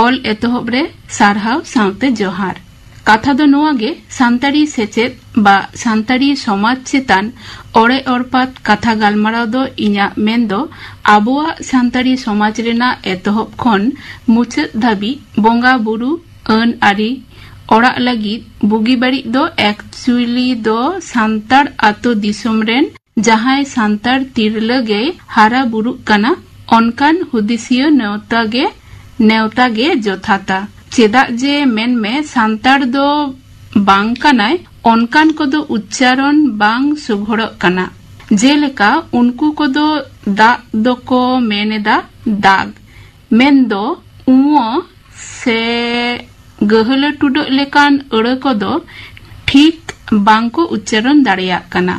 ᱚᱞ ᱮᱛᱚᱦᱚᱵ ᱨᱮ ᱥᱟᱨᱦᱟᱣ ᱥᱟᱶᱛᱮ ᱡᱚᱦᱟᱨ᱾ ᱠᱟᱛᱷᱟ ᱫᱚ ᱱᱚᱣᱟ ᱜᱮ, ᱥᱟᱱᱛᱟᱲᱤ ᱥᱮᱪᱮᱫ ᱵᱟ ᱥᱟᱱᱛᱟᱲᱤ ᱥᱚᱢᱟᱡᱽ ᱪᱮᱛᱟᱱ ᱚᱲᱮ ᱚᱨᱯᱟᱛ ᱠᱟᱛᱷᱟ ᱜᱟᱞᱢᱟᱨᱟᱣ ᱫᱚ ᱤᱧᱟᱹᱜ ᱢᱮᱱ ᱫᱚ ᱟᱵᱚᱣᱟᱜ ᱥᱟᱱᱛᱟᱲᱤ ᱥᱚᱢᱟᱡᱽ ᱨᱮᱱᱟᱜ ᱮᱛᱚᱦᱚᱵ ᱠᱷᱚᱱ ᱢᱩᱪᱟᱹᱫ ᱫᱷᱟᱹᱵᱤᱡ ᱵᱚᱸᱜᱟ ᱵᱩᱨᱩ, ᱟᱹᱱ ᱟᱹᱨᱤ, ᱚᱲᱟᱜ ᱞᱟᱹᱜᱤᱫ ᱵᱩᱜᱤ ᱵᱟᱹᱲᱤᱡ ᱫᱚ actually ᱫᱚ ᱥᱟᱱᱛᱟᱲ ᱟᱛᱳ ᱫᱤᱥᱚᱢ ᱨᱮᱱ ᱡᱟᱦᱟᱸᱭ ᱥᱟᱱᱛᱟᱲ ᱛᱤᱨᱞᱟᱹ ᱜᱮᱭ ᱦᱟᱨᱟ ᱵᱩᱨᱩᱜ ᱠᱟᱱᱟ, ᱚᱱᱠᱟᱱ ᱦᱩᱫᱤᱥᱤᱭᱟᱹ ᱱᱮᱣᱛᱟ ᱜᱮ, ᱱᱮᱣᱛᱟ ᱜᱮ ᱡᱚᱛᱷᱟᱛᱟ᱾ ᱪᱮᱫᱟᱜ ᱡᱮ ᱢᱮᱱᱢᱮ, ᱥᱟᱱᱛᱟᱲ ᱫᱚ ᱵᱟᱝ ᱠᱟᱱᱟᱭ, ᱚᱱᱠᱟᱱ ᱠᱚᱫᱚ ᱩᱪᱪᱟᱨᱚᱱ ᱵᱟᱝ ᱥᱚᱜᱷᱚᱲᱚᱜ ᱠᱟᱱᱟ᱾ ᱡᱮᱞᱮᱠᱟ, ᱩᱱᱠᱩ ᱠᱚᱫᱚ ᱫᱟᱜ ᱫᱚᱠᱚ ᱢᱮᱱ ᱮᱫᱟ ᱫᱟᱜᱽ, ᱢᱮᱱᱫᱚ ᱩᱣᱟᱹ ᱥᱮ ᱜᱟᱹᱦᱞᱟᱹ ᱴᱩᱰᱟᱹᱜ ᱞᱮᱠᱟᱱ ᱟᱹᱲᱟᱹ ᱠᱚᱫᱚ ᱴᱷᱤᱠ ᱵᱟᱝ ᱠᱚ ᱩᱪᱪᱟᱨᱚᱱ ᱫᱟᱲᱮᱭᱟᱜ ᱠᱟᱱᱟ᱾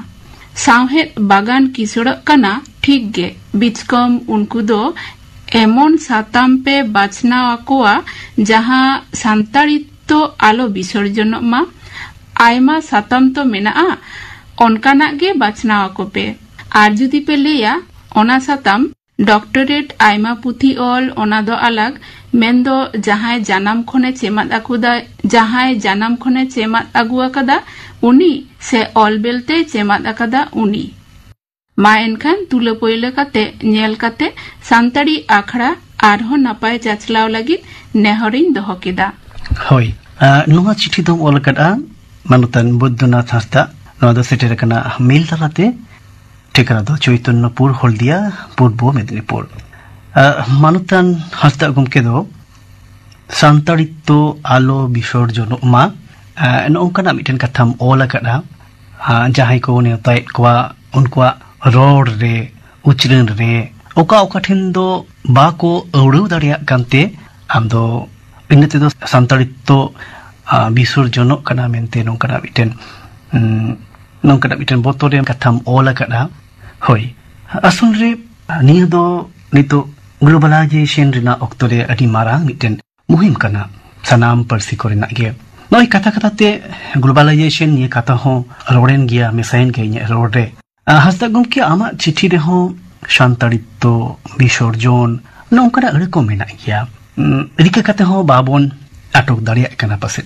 ᱥᱟᱶᱦᱮᱫ ᱵᱟᱜᱟᱱ ᱠᱤᱥᱟᱹᱲᱚᱜ ᱠᱟᱱᱟ, ᱴᱷᱤᱠ ᱜᱮ, ᱵᱤᱪᱠᱚᱢ ᱩᱱᱠᱩ ᱫᱚ ᱮᱢᱚᱱ ᱥᱟᱛᱟᱢ ᱯᱮ ᱵᱟᱪᱷᱱᱟᱣ ᱟᱠᱚᱣᱟ, ᱡᱟᱦᱟᱸ ᱥᱟᱱᱛᱟᱲᱤ ᱛᱚ ᱟᱞᱚ ᱵᱤᱥᱚᱨᱡᱚᱱᱚᱜ ᱢᱟ᱾ ᱟᱭᱢᱟ ᱥᱟᱛᱟᱢ ᱛᱚ ᱢᱮᱱᱟᱜᱼᱟ, ᱚᱱᱠᱟᱱᱟᱜ ᱜᱮ ᱵᱟᱪᱷᱱᱟᱣ ᱟᱠᱚ ᱯᱮ᱾ ᱟᱨ ᱡᱩᱫᱤ ᱯᱮ ᱞᱟᱹᱭᱟ ᱚᱱᱟ ᱥᱟᱛᱟᱢ ᱰᱚᱠᱴᱚᱨᱮᱴ ᱟᱭᱢᱟ ᱯᱩᱛᱷᱤ ᱚᱞ, ᱚᱱᱟ ᱫᱚ ᱟᱞᱟᱜᱽ, ᱢᱮᱱᱫᱚ ᱡᱟᱦᱟᱸᱭ ᱡᱟᱱᱟᱢ ᱠᱷᱚᱱᱮ ᱪᱮᱢᱟᱫ ᱟᱠᱩᱫᱟ, ᱡᱟᱦᱟᱸᱭ ᱡᱟᱱᱟᱢ ᱠᱷᱚᱱᱮ ᱪᱮᱢᱟᱫ ᱟᱹᱜᱩ ᱟᱠᱟᱫᱟ ᱩᱱᱤ, ᱥᱮ ᱚᱞ ᱵᱮᱞᱛᱮᱭ ᱪᱮᱢᱟᱫ ᱟᱠᱟᱫᱟ ᱩᱱᱤ᱾ ᱢᱟ ᱮᱱᱠᱷᱟᱱ ᱛᱩᱞᱟᱹ ᱯᱟᱹᱭᱞᱟᱹ ᱠᱟᱛᱮ, ᱧᱮᱞ ᱠᱟᱛᱮ ᱥᱟᱱᱛᱟᱲᱤ ᱟᱠᱷᱲᱟ ᱟᱨᱦᱚᱸ ᱱᱟᱯᱟᱭ ᱪᱟᱪᱞᱟᱣ ᱞᱟᱹᱜᱤᱫ ᱱᱮᱦᱚᱨᱤᱧ ᱫᱚᱦᱚ ᱠᱮᱫᱟ᱾ ᱦᱳᱭ, ᱟᱨ ᱱᱚᱣᱟ ᱪᱤᱴᱷᱤ ᱫᱚᱢ ᱚᱞ ᱟᱠᱟᱫᱼᱟ ᱢᱟᱱᱚᱛᱟᱱ ᱵᱳᱭᱫᱚᱱᱟᱛᱷ ᱦᱟᱸᱥᱫᱟ᱾ ᱱᱚᱣᱟ ᱫᱚ ᱥᱮᱴᱮᱨ ᱟᱠᱟᱱᱟ ᱢᱮᱞ ᱛᱟᱞᱟᱛᱮ᱾ ᱴᱷᱤᱠᱟᱹᱱᱟ ᱫᱚ ᱪᱳᱭᱛᱚᱱᱱᱚᱯᱩᱨ, ᱦᱚᱞᱫᱤᱭᱟ, ᱯᱩᱨᱵᱚ ᱢᱮᱫᱤᱱᱤᱯᱩᱨ᱾ ᱟᱨ ᱢᱟᱱᱚᱛᱟᱱ ᱦᱟᱸᱥᱫᱟ ᱜᱚᱢᱠᱮ ᱫᱚ ᱥᱟᱱᱛᱟᱲᱤ ᱛᱚ ᱟᱞᱚ ᱵᱤᱥᱚᱨᱡᱚᱱᱚᱜ ᱢᱟ, ᱟᱨ ᱱᱚᱜᱼᱚ ᱱᱚᱝᱠᱟᱱᱟᱜ ᱢᱤᱫᱴᱮᱱ ᱠᱟᱛᱷᱟᱢ ᱚᱞ ᱟᱠᱟᱫᱼᱟ᱾ ᱟᱨ ᱡᱟᱦᱟᱸᱭ ᱠᱚ ᱱᱮᱣᱛᱟᱭᱮᱫ ᱠᱚᱣᱟ, ᱩᱱᱠᱩᱣᱟᱜ ᱨᱚᱲ ᱨᱮ, ᱩᱪᱨᱟᱹᱱ ᱨᱮ ᱚᱠᱟ ᱚᱠᱟ ᱴᱷᱮᱱ ᱫᱚ ᱵᱟᱠᱚ ᱟᱹᱣᱲᱟᱹᱣ ᱫᱟᱲᱮᱭᱟᱜ ᱠᱟᱱᱛᱮ, ᱟᱢ ᱫᱚ ᱤᱱᱟᱹ ᱛᱮᱫᱚ ᱥᱟᱱᱛᱟᱲᱤ ᱛᱚ, ᱟᱨ, ᱵᱤᱥᱚᱨᱡᱚᱱᱚᱜ ᱠᱟᱱᱟ ᱢᱮᱱᱛᱮ ᱱᱚᱝᱠᱟᱱᱟᱜ ᱢᱤᱫᱴᱮᱱ, ᱩᱸ, ᱱᱚᱝᱠᱟᱱᱟᱜ ᱢᱤᱫᱴᱮᱱ ᱵᱚᱛᱚᱨ ᱨᱮ ᱠᱟᱛᱷᱟᱢ ᱚᱞ ᱟᱠᱟᱫᱼᱟ᱾ ᱦᱳᱭ, ᱟᱥᱚᱞ ᱨᱮ ᱱᱤᱭᱟᱹ ᱫᱚ ᱱᱤᱛᱚᱜ Globalization ᱨᱮᱱᱟᱜ ᱚᱠᱛᱚ ᱨᱮ ᱟᱹᱰᱤ ᱢᱟᱨᱟᱝ ᱢᱤᱫᱴᱮᱱ ᱢᱩᱦᱤᱢ ᱠᱟᱱᱟ ᱥᱟᱱᱟᱢ ᱯᱟᱹᱨᱥᱤ ᱠᱚᱨᱮᱱᱟᱜ ᱜᱮ᱾ ᱱᱚᱜᱼᱚᱭ ᱠᱟᱛᱷᱟ ᱠᱟᱛᱷᱟ ᱛᱮ globalization ᱱᱤᱭᱟᱹ ᱠᱟᱛᱷᱟ ᱦᱚᱸ ᱨᱚᱲᱮᱱ ᱜᱮᱭᱟ, ᱢᱮᱥᱟᱭᱮᱱ ᱜᱮᱭᱟ ᱤᱧᱟᱹᱜ ᱨᱚᱲ ᱨᱮ᱾ ᱟᱸ, ᱦᱟᱸᱥᱫᱟ ᱜᱚᱢᱠᱮ, ᱟᱢᱟᱜ ᱪᱤᱴᱷᱤ ᱨᱮᱦᱚᱸ ᱥᱟᱱᱛᱟᱲᱤᱛᱛᱚ, ᱵᱤᱥᱚᱨᱡᱚᱱ, ᱱᱚᱝᱠᱟᱱᱟᱜ ᱟᱹᱲᱟᱹ ᱠᱚ ᱢᱮᱱᱟᱜ ᱜᱮᱭᱟ᱾ ᱩᱸ, ᱨᱤᱠᱟᱹ ᱠᱟᱛᱮ ᱦᱚᱸ ᱵᱟᱵᱚᱱ ᱟᱴᱚᱠ ᱫᱟᱲᱮᱭᱟᱜ ᱠᱟᱱᱟ ᱯᱟᱥᱮᱡ᱾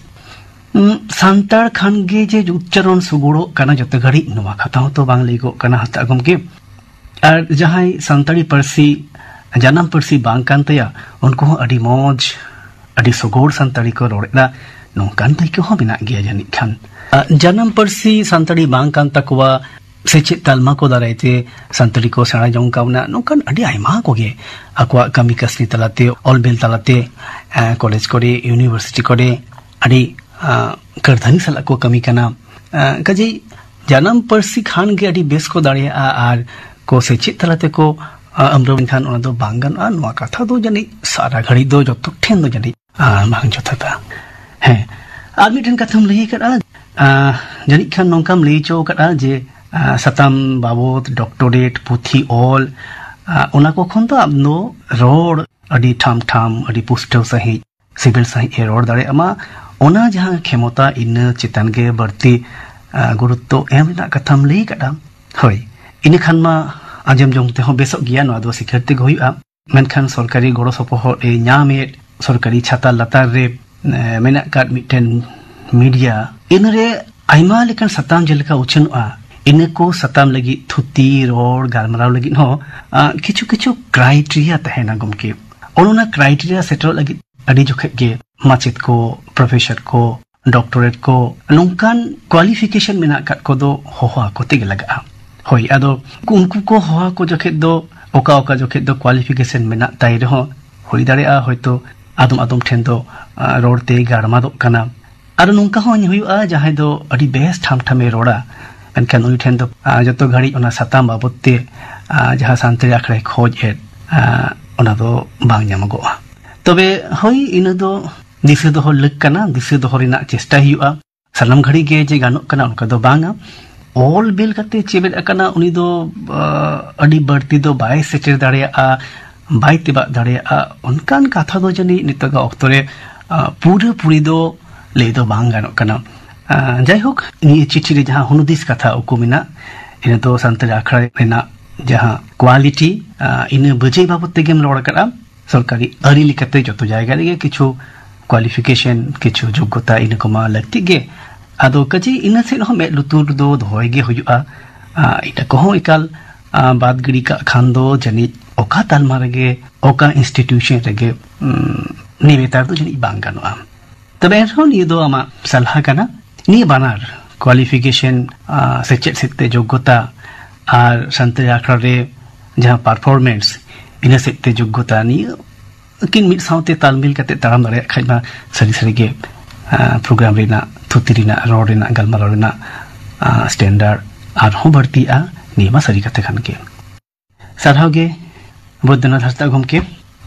ᱩᱸ, ᱥᱟᱱᱛᱟᱲ ᱠᱷᱟᱱ ᱜᱮ ᱡᱮ ᱩᱪᱪᱟᱨᱚᱱ ᱥᱩᱜᱩᱲᱚᱜ ᱠᱟᱱᱟ ᱡᱚᱛᱚ ᱜᱷᱟᱹᱲᱤᱡ, ᱱᱚᱣᱟ ᱠᱟᱛᱷᱟ ᱦᱚᱸᱛᱚ ᱵᱟᱝ ᱞᱟᱹᱭᱚᱜ ᱠᱟᱱᱟ ᱦᱟᱸᱥᱫᱟ ᱜᱚᱢᱠᱮ᱾ ᱟᱨ ᱡᱟᱦᱟᱸᱭ ᱥᱟᱱᱛᱟᱲᱤ ᱯᱟᱹᱨᱥᱤ ᱡᱟᱱᱟᱢ ᱯᱟᱹᱨᱥᱤ ᱵᱟᱝ ᱠᱟᱱ ᱛᱟᱭᱟ, ᱩᱱᱠᱩ ᱦᱚᱸ ᱟᱹᱰᱤ ᱢᱚᱡᱽ, ᱟᱹᱰᱤ ᱥᱚᱜᱚᱲ ᱥᱟᱱᱛᱟᱲᱤ ᱠᱚ ᱨᱚᱲᱮᱫᱟ, ᱱᱚᱝᱠᱟᱱ ᱫᱟᱹᱭᱠᱟᱹ ᱦᱚᱸ ᱢᱮᱱᱟᱜ ᱜᱮᱭᱟ ᱡᱟᱹᱱᱤᱡ ᱠᱷᱟᱱ᱾ ᱟ, ᱡᱟᱱᱟᱢ ᱯᱟᱹᱨᱥᱤ ᱥᱟᱱᱛᱟᱲᱤ ᱵᱟᱝ ᱠᱟᱱ ᱛᱟᱠᱚᱣᱟ, ᱥᱮᱪᱮᱫ ᱛᱟᱞᱢᱟ ᱠᱚ ᱫᱟᱨᱟᱭ ᱛᱮ ᱥᱟᱱᱛᱟᱲᱤ ᱠᱚ ᱥᱮᱬᱟ ᱡᱚᱝ ᱠᱟᱣᱱᱟ, ᱱᱚᱝᱠᱟᱱ ᱟᱹᱰᱤ ᱟᱭᱢᱟ ᱠᱚᱜᱮ ᱟᱠᱚᱣᱟᱜ ᱠᱟᱹᱢᱤ ᱠᱟᱹᱥᱱᱤ ᱛᱟᱞᱟᱛᱮ, ᱚᱞ ᱵᱮᱞ ᱛᱟᱞᱟᱛᱮ, ᱮ, ᱠᱚᱞᱮᱡᱽ ᱠᱚᱨᱮ, ᱤᱭᱩᱱᱤᱵᱷᱟᱨᱥᱤᱴᱤ ᱠᱚᱨᱮ ᱟᱹᱰᱤ, ᱟ, ᱠᱟᱹᱨᱫᱷᱟᱹᱱᱤ ᱥᱟᱞᱟᱜ ᱠᱚ ᱠᱟᱹᱢᱤ ᱠᱟᱱᱟ᱾ ᱟ, ᱠᱟᱡᱮᱭ ᱡᱟᱱᱟᱢ ᱯᱟᱹᱨᱥᱤ ᱠᱷᱟᱱ ᱜᱮ ᱟᱹᱰᱤ ᱵᱮᱥ ᱠᱚ ᱫᱟᱲᱮᱭᱟᱜᱼᱟ ᱟᱨ ᱠᱚ ᱥᱮᱪᱮᱫ ᱛᱟᱞᱟ ᱛᱮᱠᱚ, ᱟ, ᱟᱢᱨᱚ ᱞᱮᱱᱠᱷᱟᱱ ᱚᱱᱟ ᱫᱚ ᱵᱟᱝ ᱜᱟᱱᱚᱜᱼᱟ᱾ ᱱᱚᱣᱟ ᱠᱟᱛᱷᱟ ᱫᱚ ᱡᱟᱹᱱᱤᱡ ᱥᱟᱨᱟ ᱜᱷᱟᱹᱲᱤᱡ ᱫᱚ ᱡᱚᱛᱚ ᱴᱷᱮᱱ ᱫᱚ ᱡᱟᱹᱱᱤᱡ, ᱟ, ᱵᱟᱝ ᱡᱚᱛᱷᱟᱛᱟ᱾ ᱦᱮᱸ, ᱟᱨ ᱢᱤᱫᱴᱮᱱ ᱠᱟᱛᱷᱟᱢ ᱞᱟᱹᱭ ᱟᱠᱟᱫᱼᱟ, ᱟ, ᱡᱟᱹᱱᱤᱡ ᱠᱷᱟᱱ ᱱᱚᱝᱠᱟᱢ ᱞᱟᱹᱭ ᱦᱚᱪᱚ ᱟᱠᱟᱫᱼᱟ ᱡᱮ, ᱟ, ᱥᱟᱛᱟᱢ ᱵᱟᱵᱚᱫ, ᱰᱚᱠᱴᱚᱨᱮᱴ, ᱯᱩᱛᱷᱤ ᱚᱞ, ᱟ, ᱚᱱᱟ ᱠᱚ ᱠᱷᱚᱱ ᱫᱚ ᱟᱢ ᱫᱚ ᱨᱚᱲ ᱟᱹᱰᱤ ᱴᱷᱟᱢ ᱴᱷᱟᱢ, ᱟᱹᱰᱤ ᱯᱩᱥᱴᱟᱹᱣ ᱥᱟᱺᱦᱤᱡ, ᱥᱤᱵᱤᱞ ᱥᱟᱺᱦᱤᱡ ᱮ ᱨᱚᱲ ᱫᱟᱲᱮᱭᱟᱜ ᱢᱟ, ᱚᱱᱟ ᱡᱟᱦᱟᱸ ᱠᱷᱮᱢᱚᱛᱟ, ᱤᱱᱟᱹ ᱪᱮᱛᱟᱱ ᱜᱮ ᱵᱟᱹᱲᱛᱤ, ᱟ, ᱜᱩᱨᱩᱛᱛᱚ ᱮᱢ ᱨᱮᱱᱟᱜ ᱠᱟᱛᱷᱟᱢ ᱞᱟᱹᱭ ᱟᱠᱟᱫᱼᱟ᱾ ᱦᱳᱭ, ᱤᱱᱟᱹ ᱠᱷᱟᱱ ᱢᱟ ᱟᱸᱡᱚᱢ ᱡᱚᱝ ᱛᱮᱦᱚᱸ ᱵᱮᱥᱚᱜ ᱜᱮᱭᱟ, ᱱᱚᱣᱟ ᱫᱚ ᱥᱤᱠᱷᱟᱹᱨ ᱛᱮᱜᱮ ᱦᱩᱭᱩᱜᱼᱟ᱾ ᱢᱮᱱᱠᱷᱟᱱ ᱥᱚᱨᱠᱟᱨᱤ ᱜᱚᱲᱚ ᱥᱚᱯᱚᱦᱚᱫ ᱮ ᱧᱟᱢᱮᱫ, ᱥᱚᱨᱠᱟᱨᱤ ᱪᱷᱟᱛᱟ ᱞᱟᱛᱟᱨ ᱨᱮ, ᱮ, ᱢᱮᱱᱟᱜ ᱟᱠᱟᱫ ᱢᱤᱫᱴᱮᱱ ᱢᱤᱰᱤᱭᱟ, ᱤᱱᱟᱹᱨᱮ ᱟᱭᱢᱟ ᱞᱮᱠᱟᱱ ᱥᱟᱛᱟᱢ ᱡᱮᱞᱮᱠᱟ ᱩᱪᱷᱟᱹᱱᱚᱜᱼᱟ, ᱤᱱᱟᱹ ᱠᱚ ᱥᱟᱛᱟᱢ ᱞᱟᱹᱜᱤᱫ ᱛᱷᱩᱛᱤ, ᱨᱚᱲ, ᱜᱟᱞᱢᱟᱨᱟᱣ ᱞᱟᱹᱜᱤᱫ ᱦᱚᱸ, ᱟ, ᱠᱤᱪᱷᱩ ᱠᱤᱪᱷᱩ ᱠᱨᱟᱭᱴᱮᱨᱤᱭᱟ ᱛᱟᱦᱮᱱᱟ ᱜᱚᱢᱠᱮ᱾ ᱚᱱ ᱚᱱᱟ ᱠᱨᱟᱭᱴᱮᱨᱤᱭᱟ ᱥᱮᱴᱮᱨᱚᱜ ᱞᱟᱹᱜᱤᱫ ᱟᱹᱰᱤ ᱡᱚᱠᱷᱮᱡ ᱜᱮ ᱢᱟᱪᱮᱫ ᱠᱚ, ᱯᱨᱚᱯᱷᱮᱥᱚᱨ ᱠᱚ, ᱰᱚᱠᱴᱚᱨᱮᱴ ᱠᱚ, ᱱᱚᱝᱠᱟᱱ ᱠᱳᱣᱟᱞᱤᱯᱷᱤᱠᱮᱥᱚᱱ ᱢᱮᱱᱟᱜ ᱟᱠᱟᱫ ᱠᱚᱫᱚ ᱦᱚᱦᱚ ᱟᱠᱚ ᱛᱮᱜᱮ ᱞᱟᱜᱟᱜᱼᱟ᱾ ᱦᱳᱭ, ᱟᱫᱚ ᱩᱱᱠᱩ ᱠᱚ ᱦᱚᱦᱚ ᱟᱠᱚ ᱡᱚᱠᱷᱮᱡ ᱫᱚ ᱚᱠᱟ ᱚᱠᱟ ᱡᱚᱠᱷᱮᱡ ᱫᱚ ᱠᱳᱣᱟᱞᱤᱯᱷᱤᱠᱮᱥᱚᱱ ᱢᱮᱱᱟᱜ ᱛᱟᱭ ᱨᱮᱦᱚᱸ ᱦᱩᱭ ᱫᱟᱲᱮᱭᱟᱜᱼᱟ, ᱦᱚᱭᱛᱳ ᱟᱫᱚᱢ ᱟᱫᱚᱢ ᱴᱷᱮᱱ ᱫᱚ, ᱟ, ᱨᱚᱲ ᱛᱮᱭ ᱜᱟᱲᱢᱟᱫᱚᱜ ᱠᱟᱱᱟ᱾ ᱟᱨ ᱱᱚᱝᱠᱟ ᱦᱚᱸ ᱦᱩᱭᱩᱜᱼᱟ, ᱡᱟᱦᱟᱸᱭ ᱫᱚ ᱟᱹᱰᱤ ᱵᱮᱥ ᱴᱷᱟᱢ ᱴᱷᱟᱢᱮ ᱨᱚᱲᱟ, ᱢᱮᱱᱠᱷᱟᱱ ᱩᱱᱤ ᱴᱷᱮᱱ ᱫᱚ, ᱟ, ᱡᱚᱛᱚ ᱜᱷᱟᱹᱲᱤᱡ ᱚᱱᱟ ᱥᱟᱛᱟᱢ ᱵᱟᱵᱚᱫ ᱛᱮ, ᱟ, ᱡᱟᱦᱟᱸ ᱥᱟᱱᱛᱟᱲᱤ ᱟᱠᱷᱲᱟᱭ ᱠᱷᱚᱡᱽ ᱮᱫ, ᱟ, ᱚᱱᱟ ᱫᱚ ᱵᱟᱝ ᱧᱟᱢᱚᱜᱚᱜᱼᱟ᱾ ᱛᱚᱵᱮ ᱦᱳᱭ, ᱤᱱᱟᱹ ᱫᱚ ᱫᱤᱥᱟᱹ ᱫᱚᱦᱚ ᱞᱟᱹᱠ ᱠᱟᱱᱟ, ᱫᱤᱥᱟᱹ ᱫᱚᱦᱚ ᱨᱮᱱᱟᱜ ᱪᱮᱥᱴᱟᱭ ᱦᱩᱭᱩᱜᱼᱟ᱾ ᱥᱟᱱᱟᱢ ᱜᱷᱟᱹᱲᱤ ᱜᱮ ᱡᱮ ᱜᱟᱱᱚᱜ ᱠᱟᱱᱟ, ᱚᱱᱠᱟ ᱫᱚ ᱵᱟᱝᱟ᱾ ᱚᱞ ᱵᱮᱞ ᱠᱟᱛᱮ ᱪᱮᱢᱮᱫ ᱟᱠᱟᱱᱟ, ᱩᱱᱤ ᱫᱚ, ᱟ, ᱟᱹᱰᱤ ᱵᱟᱹᱲᱛᱤ ᱫᱚ ᱵᱟᱭ ᱥᱮᱴᱮᱨ ᱫᱟᱲᱮᱭᱟᱜᱼᱟ᱾ ᱵᱟᱭ ᱛᱮᱵᱟᱜ ᱫᱟᱲᱮᱭᱟᱜᱼᱟ, ᱚᱱᱠᱟᱱ ᱠᱟᱛᱷᱟ ᱫᱚ ᱡᱟᱹᱱᱤᱡ ᱱᱤᱛᱚᱜᱟᱜ ᱚᱠᱛᱚ ᱨᱮ, ᱟ, ᱯᱩᱨᱟᱹᱯᱩᱨᱤ ᱫᱚ ᱞᱟᱹᱭ ᱫᱚ ᱵᱟᱝ ᱜᱟᱱᱚᱜ ᱠᱟᱱᱟ᱾ ᱟ, ᱡᱟᱭᱦᱳᱠ, ᱱᱤᱭᱟᱹ ᱪᱤᱴᱷᱤ ᱨᱮ ᱡᱟᱦᱟᱸ ᱦᱩᱱᱩᱫᱤᱥ ᱠᱟᱛᱷᱟ ᱩᱠᱩ ᱢᱮᱱᱟᱜ, ᱤᱱᱟᱹ ᱫᱚ ᱥᱟᱱᱛᱟᱲᱤ ᱟᱠᱷᱲᱟ ᱨᱮᱱᱟᱜ ᱡᱟᱦᱟᱸ quality, ᱟ, ᱤᱱᱟᱹ ᱵᱟᱹᱡᱟᱹᱭ ᱵᱟᱵᱚᱫ ᱛᱮᱜᱮᱢ ᱨᱚᱲ ᱟᱠᱟᱫᱼᱟ᱾ ᱥᱚᱨᱠᱟᱨᱤ ᱟᱹᱨᱤ ᱞᱮᱠᱟᱛᱮ ᱡᱚᱛᱚ ᱡᱟᱭᱜᱟ ᱨᱮᱜᱮ ᱠᱤᱪᱷᱩ qualification, ᱠᱤᱪᱷᱩ ᱡᱳᱜᱽᱜᱚᱛᱟ, ᱤᱱᱟᱹ ᱠᱚᱢᱟ ᱞᱟᱹᱠᱛᱤ ᱜᱮ᱾ ᱟᱫᱚ ᱠᱟᱡᱮ ᱤᱱᱟᱹ ᱥᱮᱫ ᱦᱚᱸ ᱢᱮᱫ ᱞᱩᱛᱩᱨ ᱫᱚ ᱫᱚᱦᱚᱭ ᱜᱮ ᱦᱩᱭᱩᱜᱼᱟ᱾ ᱟ, ᱤᱱᱟᱹ ᱠᱚᱦᱚᱸ ᱮᱠᱟᱞ, ᱟ, ᱵᱟᱫ ᱜᱤᱰᱤ ᱠᱟᱜ ᱠᱷᱟᱱ ᱫᱚ ᱡᱟᱹᱱᱤᱡ ᱚᱠᱟ ᱛᱟᱞᱢᱟ ᱨᱮᱜᱮ, ᱚᱠᱟ institution ᱨᱮᱜᱮ, ᱩᱢ, ᱱᱤᱭᱟᱹ ᱱᱮᱛᱟᱨ ᱫᱚ ᱡᱟᱹᱱᱤᱡ ᱵᱟᱝ ᱜᱟᱱᱚᱜᱼᱟ᱾ ᱛᱚᱵᱮ ᱮᱱᱨᱮᱦᱚᱸ ᱱᱤᱭᱟᱹ ᱫᱚ ᱟᱢᱟᱜ ᱥᱟᱞᱦᱟ ᱠᱟᱱᱟ᱾ ᱱᱤᱭᱟᱹ ᱵᱟᱱᱟᱨ qualification, ᱟ, ᱥᱮᱪᱮᱫ ᱥᱮᱫ ᱛᱮ ᱡᱳᱜᱽᱜᱚᱛᱟ ᱟᱨ ᱥᱟᱱᱛᱟᱲᱤ ᱟᱠᱷᱲᱟ ᱨᱮ ᱡᱟᱦᱟᱸ performance, ᱤᱱᱟᱹ ᱥᱮᱫ ᱛᱮ ᱡᱳᱜᱽᱜᱚᱛᱟ, ᱱᱤᱭᱟᱹ ᱟᱹᱠᱤᱱ ᱢᱤᱫ ᱥᱟᱶᱛᱮ ᱛᱟᱞᱢᱤᱞ ᱠᱟᱛᱮ ᱛᱟᱲᱟᱢ ᱫᱟᱲᱮᱭᱟᱜ ᱠᱷᱟᱡ ᱢᱟ ᱥᱟᱹᱨᱤ ᱥᱟᱹᱨᱤ ᱜᱮ, ᱟ, program ᱨᱮᱱᱟᱜ, ᱛᱷᱩᱛᱤ ᱨᱮᱱᱟᱜ, ᱨᱚᱲ ᱨᱮᱱᱟᱜ, ᱜᱟᱞᱢᱟᱨᱟᱣ ᱨᱮᱱᱟᱜ, ᱟ, standard ᱟᱨᱦᱚᱸ ᱵᱟᱹᱲᱛᱤᱜᱼᱟ᱾ ᱱᱤᱭᱟᱹ ᱢᱟ ᱥᱟᱹᱨᱤ ᱠᱟᱛᱷᱟ ᱠᱟᱱ ᱜᱮ᱾ ᱥᱟᱨᱦᱟᱣ ᱜᱮ ᱵᱳᱭᱫᱚᱱᱟᱛᱷ ᱦᱟᱸᱥᱫᱟ ᱜᱚᱢᱠᱮ᱾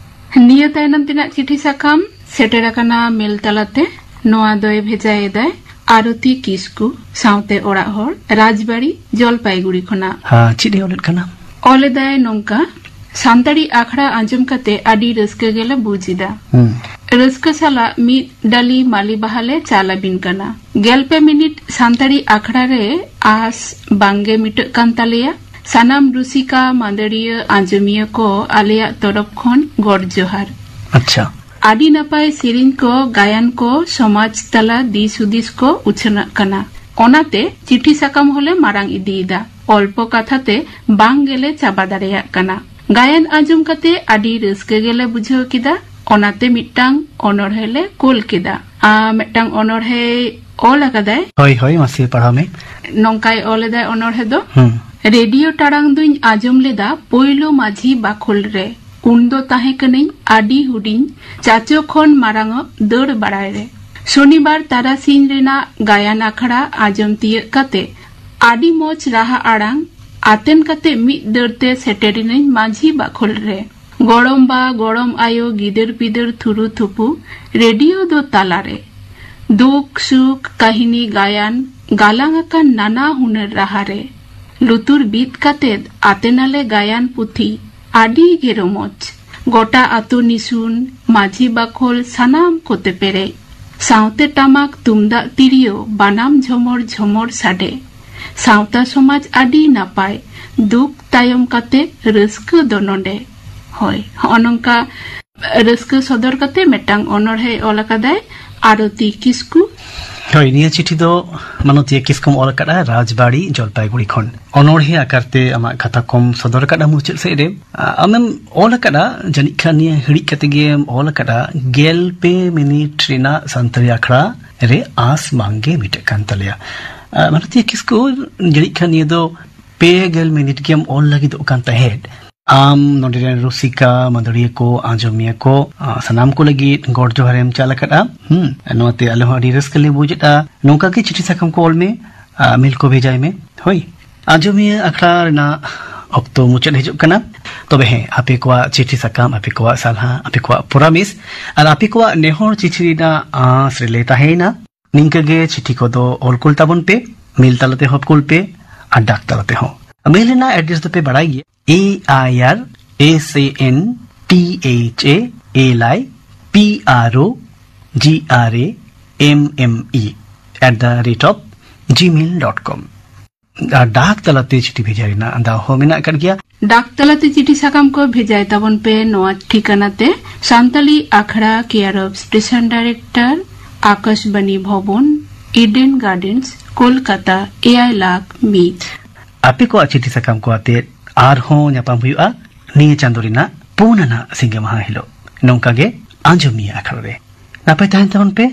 ᱱᱤᱭᱟᱹ ᱛᱟᱭᱱᱚᱢ ᱛᱮᱱᱟᱜ ᱪᱤᱴᱷᱤ ᱥᱟᱠᱟᱢ ᱥᱮᱴᱮᱨ ᱟᱠᱟᱱᱟ ᱢᱮᱞ ᱛᱟᱞᱟᱛᱮ᱾ ᱱᱚᱣᱟ ᱫᱚᱭ ᱵᱷᱮᱡᱟᱭᱮᱫᱟᱭ ᱟᱨᱚᱛᱤ ᱠᱤᱥᱠᱩ ᱥᱟᱶᱛᱮ ᱚᱲᱟᱜ ᱦᱚᱲ, ᱨᱟᱡᱽᱵᱟᱲᱤ, ᱡᱚᱞᱯᱟᱭᱜᱩᱲᱤ ᱠᱷᱚᱱᱟᱜ᱾ ᱦᱮᱸ, ᱪᱮᱫ ᱮ ᱚᱞᱮᱫ ᱠᱟᱱᱟ? ᱚᱞᱮᱫᱟᱭ ᱱᱚᱝᱠᱟ, ᱥᱟᱱᱛᱟᱲᱤ ᱟᱠᱷᱲᱟ ᱟᱸᱡᱚᱢ ᱠᱟᱛᱮ ᱟᱹᱰᱤ ᱨᱟᱹᱥᱠᱟᱹ ᱜᱮᱞᱮ ᱵᱩᱡᱽ ᱮᱫᱟ᱾ ᱦᱩᱸ᱾ ᱨᱟᱹᱥᱠᱟᱹ ᱥᱟᱞᱟᱜ ᱢᱤᱫ ᱰᱟᱹᱞᱤ ᱢᱟᱹᱞᱤ ᱵᱟᱦᱟ ᱞᱮ ᱪᱟᱞ ᱟᱹᱵᱤᱱ ᱠᱟᱱᱟ᱾ ᱜᱮᱞ ᱯᱮ ᱢᱤᱱᱤᱴ ᱥᱟᱱᱛᱟᱲᱤ ᱟᱠᱷᱲᱟ ᱨᱮ ᱟᱸᱥ ᱵᱟᱝᱜᱮ ᱢᱤᱴᱟᱹᱜ ᱠᱟᱱ ᱛᱟᱞᱮᱭᱟ᱾ ᱥᱟᱱᱟᱢ ᱨᱩᱥᱤᱠᱟ, ᱢᱟᱹᱫᱟᱹᱲᱤᱭᱟᱹ, ᱟᱸᱡᱚᱢᱤᱭᱟᱹ ᱠᱚ ᱟᱞᱮᱭᱟᱜ ᱛᱚᱨᱚᱯ ᱠᱷᱚᱱ ᱜᱚᱰ ᱡᱚᱦᱟᱨ᱾ ᱟᱪᱪᱷᱟ᱾ ᱟᱹᱰᱤ ᱱᱟᱯᱟᱭ ᱥᱮᱨᱮᱧ ᱠᱚ, ᱜᱟᱭᱟᱱ ᱠᱚ, ᱥᱚᱢᱟᱡᱽ ᱛᱟᱞᱟ ᱫᱤᱥ ᱦᱩᱫᱤᱥ ᱠᱚ ᱩᱪᱷᱟᱹᱱᱟᱜ ᱠᱟᱱᱟ᱾ ᱚᱱᱟᱛᱮ ᱪᱤᱴᱷᱤ ᱥᱟᱠᱟᱢ ᱦᱚᱸᱞᱮ ᱢᱟᱨᱟᱝ ᱤᱫᱤᱭᱮᱫᱟ᱾ ᱚᱞᱯᱚ ᱠᱟᱛᱷᱟ ᱛᱮ ᱵᱟᱝ ᱜᱮᱞᱮ ᱪᱟᱵᱟ ᱫᱟᱲᱮᱭᱟᱜ ᱠᱟᱱᱟ᱾ ᱜᱟᱭᱟᱱ ᱟᱸᱡᱚᱢ ᱠᱟᱛᱮ ᱟᱹᱰᱤ ᱨᱟᱹᱥᱠᱟᱹ ᱜᱮᱞᱮ ᱵᱩᱡᱷᱟᱹᱣ ᱠᱮᱫᱟ᱾ ᱚᱱᱟᱛᱮ ᱢᱤᱫᱴᱟᱝ ᱚᱱᱚᱬᱦᱮ ᱞᱮ ᱠᱳᱞ ᱠᱮᱫᱟ᱾ ᱟᱨ ᱢᱤᱫᱴᱟᱝ ᱚᱱᱚᱬᱦᱮ ᱚᱞ ᱟᱠᱟᱫᱟᱭ᱾ ᱦᱳᱭ, ᱦᱳᱭ, ᱢᱟᱥᱮ ᱯᱟᱲᱦᱟᱣ ᱢᱮ᱾ ᱱᱚᱝᱠᱟᱭ ᱚᱞ ᱮᱫᱟᱭ ᱚᱱᱚᱬᱦᱮ ᱫᱚ᱾ ᱦᱩᱸ᱾ ᱨᱮᱰᱤᱭᱳ ᱴᱟᱲᱟᱝ ᱫᱩᱧ ᱟᱸᱡᱚᱢ ᱞᱮᱫᱟ ᱯᱳᱭᱞᱳ ᱢᱟᱹᱡᱷᱤ ᱵᱟᱠᱷᱳᱞ ᱨᱮ᱾ ᱩᱱ ᱫᱚ ᱛᱟᱦᱮᱸ ᱠᱟᱹᱱᱟᱹᱧ ᱟᱹᱰᱤ ᱦᱩᱰᱤᱧ, ᱪᱟᱪᱳ ᱠᱷᱚᱱ ᱢᱟᱨᱟᱝᱚᱜ ᱫᱟᱹᱲ ᱵᱟᱲᱟᱭ ᱨᱮ᱾ ᱥᱚᱱᱤᱵᱟᱨ ᱛᱟᱨᱟᱥᱤᱧ ᱨᱮᱱᱟᱜ ᱜᱟᱭᱟᱱ ᱟᱠᱷᱲᱟ ᱟᱸᱡᱚᱢ ᱛᱤᱭᱟᱹᱜ ᱠᱟᱛᱮ ᱟᱹᱰᱤ ᱢᱚᱡᱽ ᱨᱟᱦᱟ ᱟᱲᱟᱝ ᱟᱛᱮᱱ ᱠᱟᱛᱮ ᱢᱤᱫ ᱫᱟᱹᱲ ᱛᱮ ᱥᱮᱴᱮᱨ ᱮᱱᱟᱹᱧ ᱢᱟᱹᱡᱷᱤ ᱵᱟᱠᱷᱳᱞ ᱨᱮ᱾ ᱜᱚᱲᱚᱢ ᱵᱟ, ᱜᱚᱲᱚᱢ ᱟᱭᱳ, ᱜᱤᱫᱟᱹᱨ ᱯᱤᱫᱟᱹᱨ ᱛᱷᱩᱨᱩ ᱛᱷᱩᱯᱩ ᱨᱮᱰᱤᱭᱳ ᱫᱚ ᱛᱟᱞᱟᱨᱮ᱾ ᱫᱩᱠ, ᱥᱩᱠ, ᱠᱟᱹᱦᱱᱤ, ᱜᱟᱭᱟᱱ, ᱜᱟᱞᱟᱝ ᱟᱠᱟᱱ ᱱᱟᱱᱟ ᱦᱩᱱᱟᱹᱨ ᱨᱟᱦᱟ ᱨᱮ᱾ ᱞᱩᱛᱩᱨ ᱵᱤᱫ ᱠᱟᱛᱮᱫ ᱟᱛᱮᱱᱟᱞᱮ ᱜᱟᱭᱟᱱ ᱯᱩᱛᱷᱤ᱾ ᱟᱹᱰᱤ ᱜᱮ ᱨᱚᱢᱚᱡᱽ᱾ ᱜᱚᱴᱟ ᱟᱛᱳ ᱱᱤᱥᱩᱱ, ᱢᱟᱹᱡᱷᱤ ᱵᱟᱠᱷᱳᱞ ᱥᱟᱱᱟᱢ ᱠᱚᱛᱮ ᱯᱮᱨᱮᱡ᱾ ᱥᱟᱶᱛᱮ ᱴᱟᱢᱟᱠ, ᱛᱩᱢᱫᱟᱜ, ᱛᱤᱨᱭᱳ, ᱵᱟᱱᱟᱢ ᱡᱷᱚᱢᱚᱨ ᱡᱷᱚᱢᱚᱨ ᱥᱟᱰᱮ᱾ ᱥᱟᱶᱛᱟ ᱥᱚᱢᱟᱡᱽ ᱟᱹᱰᱤ ᱱᱟᱯᱟᱭ, ᱫᱩᱠ ᱛᱟᱭᱚᱢ ᱠᱟᱛᱮ ᱨᱟᱹᱥᱠᱟᱹ ᱫᱚ ᱱᱚᱰᱮ᱾ ᱦᱳᱭ, ᱦᱚᱸᱜᱼᱚ ᱱᱚᱝᱠᱟ ᱨᱟᱹᱥᱠᱟᱹ ᱥᱚᱫᱚᱨ ᱠᱟᱛᱮ ᱢᱤᱫᱴᱟᱝ ᱚᱱᱚᱬᱦᱮ ᱚᱞ ᱟᱠᱟᱫᱟᱭ ᱟᱨᱚᱛᱤ ᱠᱤᱥᱠᱩ᱾ ᱦᱳᱭ, ᱱᱤᱭᱟᱹ ᱪᱤᱴᱷᱤ ᱫᱚ ᱢᱟᱱᱚᱛᱤᱭᱟᱹ ᱠᱤᱥᱠᱩᱢ ᱚᱞ ᱟᱠᱟᱫᱼᱟ, ᱨᱟᱡᱽᱵᱟᱲᱤ, ᱡᱚᱞᱯᱟᱭᱜᱩᱲᱤ ᱠᱷᱚᱱ᱾ ᱚᱱᱚᱬᱦᱮ ᱟᱠᱟᱨ ᱛᱮ ᱟᱢᱟᱜ ᱠᱟᱛᱷᱟ ᱠᱚᱢ ᱥᱚᱫᱚᱨ ᱟᱠᱟᱫᱼᱟ ᱢᱩᱪᱟᱹᱫ ᱥᱮᱫ ᱨᱮ᱾ ᱟ-, ᱟᱢᱮᱢ ᱚᱞ ᱟᱠᱟᱫᱼᱟ, ᱡᱟᱹᱱᱤᱡ ᱠᱷᱟᱱ ᱱᱤᱭᱟᱹ ᱦᱤᱲᱤᱡ ᱠᱟᱛᱮ ᱜᱮᱢ ᱚᱞ ᱟᱠᱟᱫᱼᱟ, "ᱜᱮᱞ ᱯᱮ ᱢᱤᱱᱤᱴ ᱨᱮᱱᱟᱜ ᱥᱟᱱᱛᱟᱲᱤ ᱟᱠᱷᱲᱟ ᱨᱮ ᱟᱸᱥ ᱵᱟᱝ ᱜᱮ ᱢᱤᱴᱟᱹᱜ ᱠᱟᱱ ᱛᱟᱞᱮᱭᱟ᱾" ᱟ, ᱢᱟᱱᱚᱛᱤᱭᱟᱹ ᱠᱤᱥᱠᱩ, ᱡᱟᱹᱱᱤᱡ ᱠᱷᱟᱱ ᱱᱤᱭᱟᱹ ᱫᱚ ᱯᱮ ᱜᱮᱞ ᱢᱤᱱᱤᱴ ᱜᱮᱢ ᱚᱞ ᱞᱟᱹᱜᱤᱫᱚᱜ ᱠᱟᱱ ᱛᱟᱦᱮᱸᱫ᱾ ᱟᱢ ᱱᱚᱰᱮ ᱨᱮᱱ ᱨᱩᱥᱤᱠᱟ, ᱢᱟᱹᱫᱟᱹᱲᱤᱭᱟᱹ ᱠᱚ, ᱟᱸᱡᱚᱢᱤᱭᱟᱹ ᱠᱚ, ᱟ, ᱥᱟᱱᱟᱢ ᱠᱚ ᱞᱟᱹᱜᱤᱫ ᱜᱚᱰ ᱡᱚᱦᱟᱨ ᱮᱢ ᱪᱟᱞ ᱟᱠᱟᱫᱼᱟ᱾ ᱦᱩᱸ, ᱱᱚᱣᱟᱛᱮ ᱟᱞᱮ ᱦᱚᱸ ᱟᱹᱰᱤ ᱨᱟᱹᱥᱠᱟᱹ ᱞᱮ ᱵᱩᱡᱽ ᱮᱫᱼᱟ᱾ ᱱᱚᱝᱠᱟ ᱜᱮ ᱪᱤᱴᱷᱤ ᱥᱟᱠᱟᱢ ᱠᱚ ᱚᱞ ᱢᱮ, ᱟ, ᱢᱮᱞ ᱠᱚ ᱵᱷᱮᱡᱟᱭ ᱢᱮ᱾ ᱦᱳᱭ, ᱟᱸᱡᱚᱢᱤᱭᱟᱹ ᱟᱠᱷᱲᱟ ᱨᱮᱱᱟᱜ ᱚᱠᱛᱚ ᱢᱩᱪᱟᱹᱫ ᱦᱤᱡᱩᱜ ᱠᱟᱱᱟ᱾ ᱛᱚᱵᱮ ᱦᱮᱸ, ᱟᱯᱮ ᱠᱚᱣᱟᱜ ᱪᱤᱴᱷᱤ ᱥᱟᱠᱟᱢ, ᱟᱯᱮ ᱠᱚᱣᱟᱜ ᱥᱟᱞᱦᱟ, ᱟᱯᱮ ᱠᱚᱣᱟᱜ ᱯᱚᱨᱟᱢᱮᱥ ᱟᱨ ᱟᱯᱮ ᱠᱚᱣᱟᱜ ᱱᱮᱦᱚᱨ ᱪᱤᱴᱷᱤ ᱨᱮᱱᱟᱜ ᱟᱸᱥ ᱨᱮᱞᱮ ᱛᱟᱦᱮᱸᱭᱮᱱᱟ᱾ ᱱᱤᱝᱠᱟᱹ ᱜᱮ ᱪᱤᱴᱷᱤ ᱠᱚᱫᱚ ᱚᱞ ᱠᱩᱞ ᱛᱟᱵᱚᱱ ᱯᱮ, ᱢᱮᱞ ᱛᱟᱞᱟ ᱛᱮᱦᱚᱸ ᱠᱩᱞ ᱯᱮ ᱟᱨ ᱰᱟᱠ ᱛᱟᱞᱟ ᱛᱮᱦᱚᱸ᱾ ᱢᱮᱞ ᱨᱮᱱᱟᱜ ᱮᱰᱨᱮᱥ ᱫᱚᱯᱮ ᱵᱟᱲᱟᱭ ᱜᱮᱭᱟ, A I R S A N T H A L I P R O G R A M M E at the rate of gmail dot com. ᱟᱨ ᱰᱟᱠ ᱛᱟᱞᱟᱛᱮ ᱪᱤᱴᱷᱤ ᱵᱷᱮᱡᱟ ᱨᱮᱱᱟᱜ ᱫᱟᱣ ᱦᱚᱸ ᱢᱮᱱᱟᱜ ᱟᱠᱟᱫ ᱜᱮᱭᱟ᱾ ᱰᱟᱠ ᱛᱟᱞᱟᱛᱮ ᱪᱤᱴᱷᱤ ᱥᱟᱠᱟᱢ ᱠᱚ ᱵᱷᱮᱡᱟᱭ ᱛᱟᱵᱚᱱ ᱯᱮ ᱱᱚᱣᱟ ᱴᱷᱤᱠᱟᱱᱟ ᱛᱮ: ᱥᱟᱱᱛᱟᱞᱤ ᱟᱠᱷᱲᱟ, care of station director, Akashvani Bhavan, Eden Gardens, Kolkata, ᱮᱭᱟᱭ ᱞᱟᱠᱷ ᱢᱤᱫ᱾ ᱟᱯᱮ ᱠᱚᱣᱟᱜ ᱪᱤᱴᱷᱤ ᱥᱟᱠᱟᱢ ᱠᱚ ᱟᱛᱮ ᱟᱨᱦᱚᱸ ᱧᱟᱯᱟᱢ ᱦᱩᱭᱩᱜᱼᱟ ᱱᱤᱭᱟᱹ ᱪᱟᱸᱫᱚ ᱨᱮᱱᱟᱜ ᱯᱩᱱ ᱟᱱᱟᱜ ᱥᱤᱸᱜᱮ ᱢᱟᱦᱟ ᱦᱤᱞᱳᱜ, ᱱᱚᱝᱠᱟ ᱜᱮ ᱟᱸᱡᱚᱢᱤᱭᱟᱹ ᱟᱠᱷᱲᱟ ᱨᱮ᱾ ᱱᱟᱯᱟᱭ ᱛᱟᱦᱮᱱ ᱛᱟᱵᱚᱱ ᱯᱮ᱾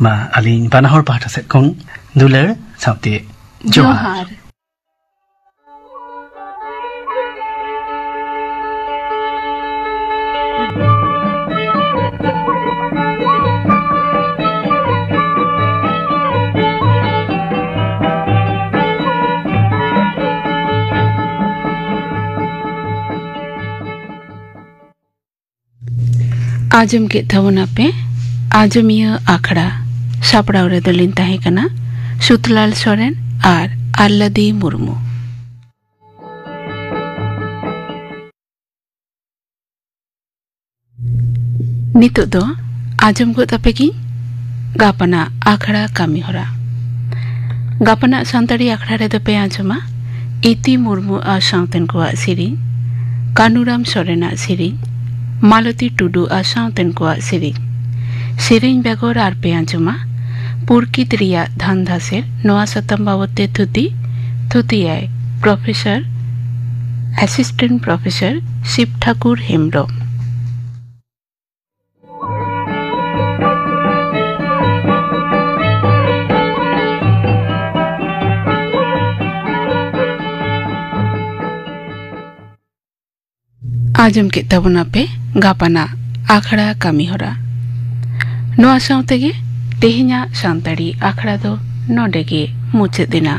ᱢᱟ, ᱟᱹᱞᱤᱧ ᱵᱟᱱᱟ ᱦᱚᱲ ᱯᱟᱦᱴᱟ ᱥᱮᱫ ᱠᱷᱚᱱ ᱫᱩᱞᱟᱹᱲ ᱥᱟᱶᱛᱮ ᱡᱚᱦᱟᱨ᱾ ᱡᱚᱦᱟᱨ᱾ ᱟᱸᱡᱚᱢ ᱠᱮᱫ ᱛᱟᱵᱚᱱᱟᱯᱮ ᱟᱸᱡᱚᱢᱤᱭᱟᱹ ᱟᱠᱷᱲᱟ᱾ ᱥᱟᱯᱲᱟᱣ ᱨᱮᱫᱚ ᱞᱤᱧ ᱛᱟᱦᱮᱸ ᱠᱟᱱᱟ ᱥᱩᱛᱞᱟᱞ ᱥᱚᱨᱮᱱ ᱟᱨ ᱟᱞᱞᱟᱫᱤ ᱢᱩᱨᱢᱩ᱾ ᱱᱤᱛᱚᱜ ᱫᱚ ᱟᱸᱡᱚᱢ ᱜᱚᱫ ᱟᱯᱮ ᱜᱤᱧ ᱜᱟᱯᱟᱱᱟᱜ ᱟᱠᱷᱲᱟ ᱠᱟᱹᱢᱤ ᱦᱚᱨᱟ᱾ ᱜᱟᱯᱟᱱᱟᱜ ᱥᱟᱱᱛᱟᱲᱤ ᱟᱠᱷᱲᱟ ᱨᱮᱫᱚ ᱯᱮ ᱟᱸᱡᱚᱢᱟ ᱤᱛᱤ ᱢᱩᱨᱢᱩ ᱟᱨ ᱥᱟᱶᱛᱮᱱ ᱠᱚᱣᱟᱜ ᱥᱮᱨᱮᱧ, ᱠᱟᱹᱱᱩᱨᱟᱢ ᱥᱚᱨᱮᱱᱟᱜ ᱥᱮᱨᱮᱧ, ᱢᱟᱞᱚᱛᱤ ᱴᱩᱰᱩ ᱟᱨ ᱥᱟᱶᱛᱮᱱ ᱠᱚᱣᱟᱜ ᱥᱮᱨᱮᱧ᱾ ᱥᱮᱨᱮᱧ ᱵᱮᱜᱚᱨ ᱟᱨ ᱯᱮ ᱟᱸᱡᱚᱢᱟ ᱯᱩᱨᱠᱤᱛ ᱨᱮᱭᱟᱜ ᱫᱷᱟᱱᱫᱷᱟ ᱥᱮᱨ᱾ ᱱᱚᱣᱟ ᱥᱟᱛᱟᱢ ᱵᱟᱵᱚᱫ ᱛᱮ ᱛᱷᱩᱛᱤ, ᱛᱷᱩᱛᱤᱭᱟᱭ ᱯᱨᱚᱯᱷᱮᱥᱚᱨ, ᱮᱥᱤᱥᱴᱮᱱᱴ ᱯᱨᱚᱯᱷᱮᱥᱚᱨ ᱥᱤᱵ ᱴᱷᱟᱠᱩᱨ ᱦᱮᱢᱵᱽᱨᱚᱢ᱾ ᱟᱸᱡᱚᱢ ᱠᱮᱫ ᱛᱟᱵᱚᱱᱟᱯᱮ ᱜᱟᱯᱟᱱᱟᱜ ᱟᱠᱷᱲᱟ ᱠᱟᱹᱢᱤ ᱦᱚᱨᱟ᱾ ᱱᱚᱣᱟ ᱥᱟᱶ ᱛᱮᱜᱮ ᱛᱮᱦᱮᱧᱟᱜ ᱥᱟᱱᱛᱟᱲᱤ ᱟᱠᱷᱲᱟ ᱫᱚ ᱱᱚᱰᱮ ᱜᱮ ᱢᱩᱪᱟᱹᱫ ᱮᱱᱟ᱾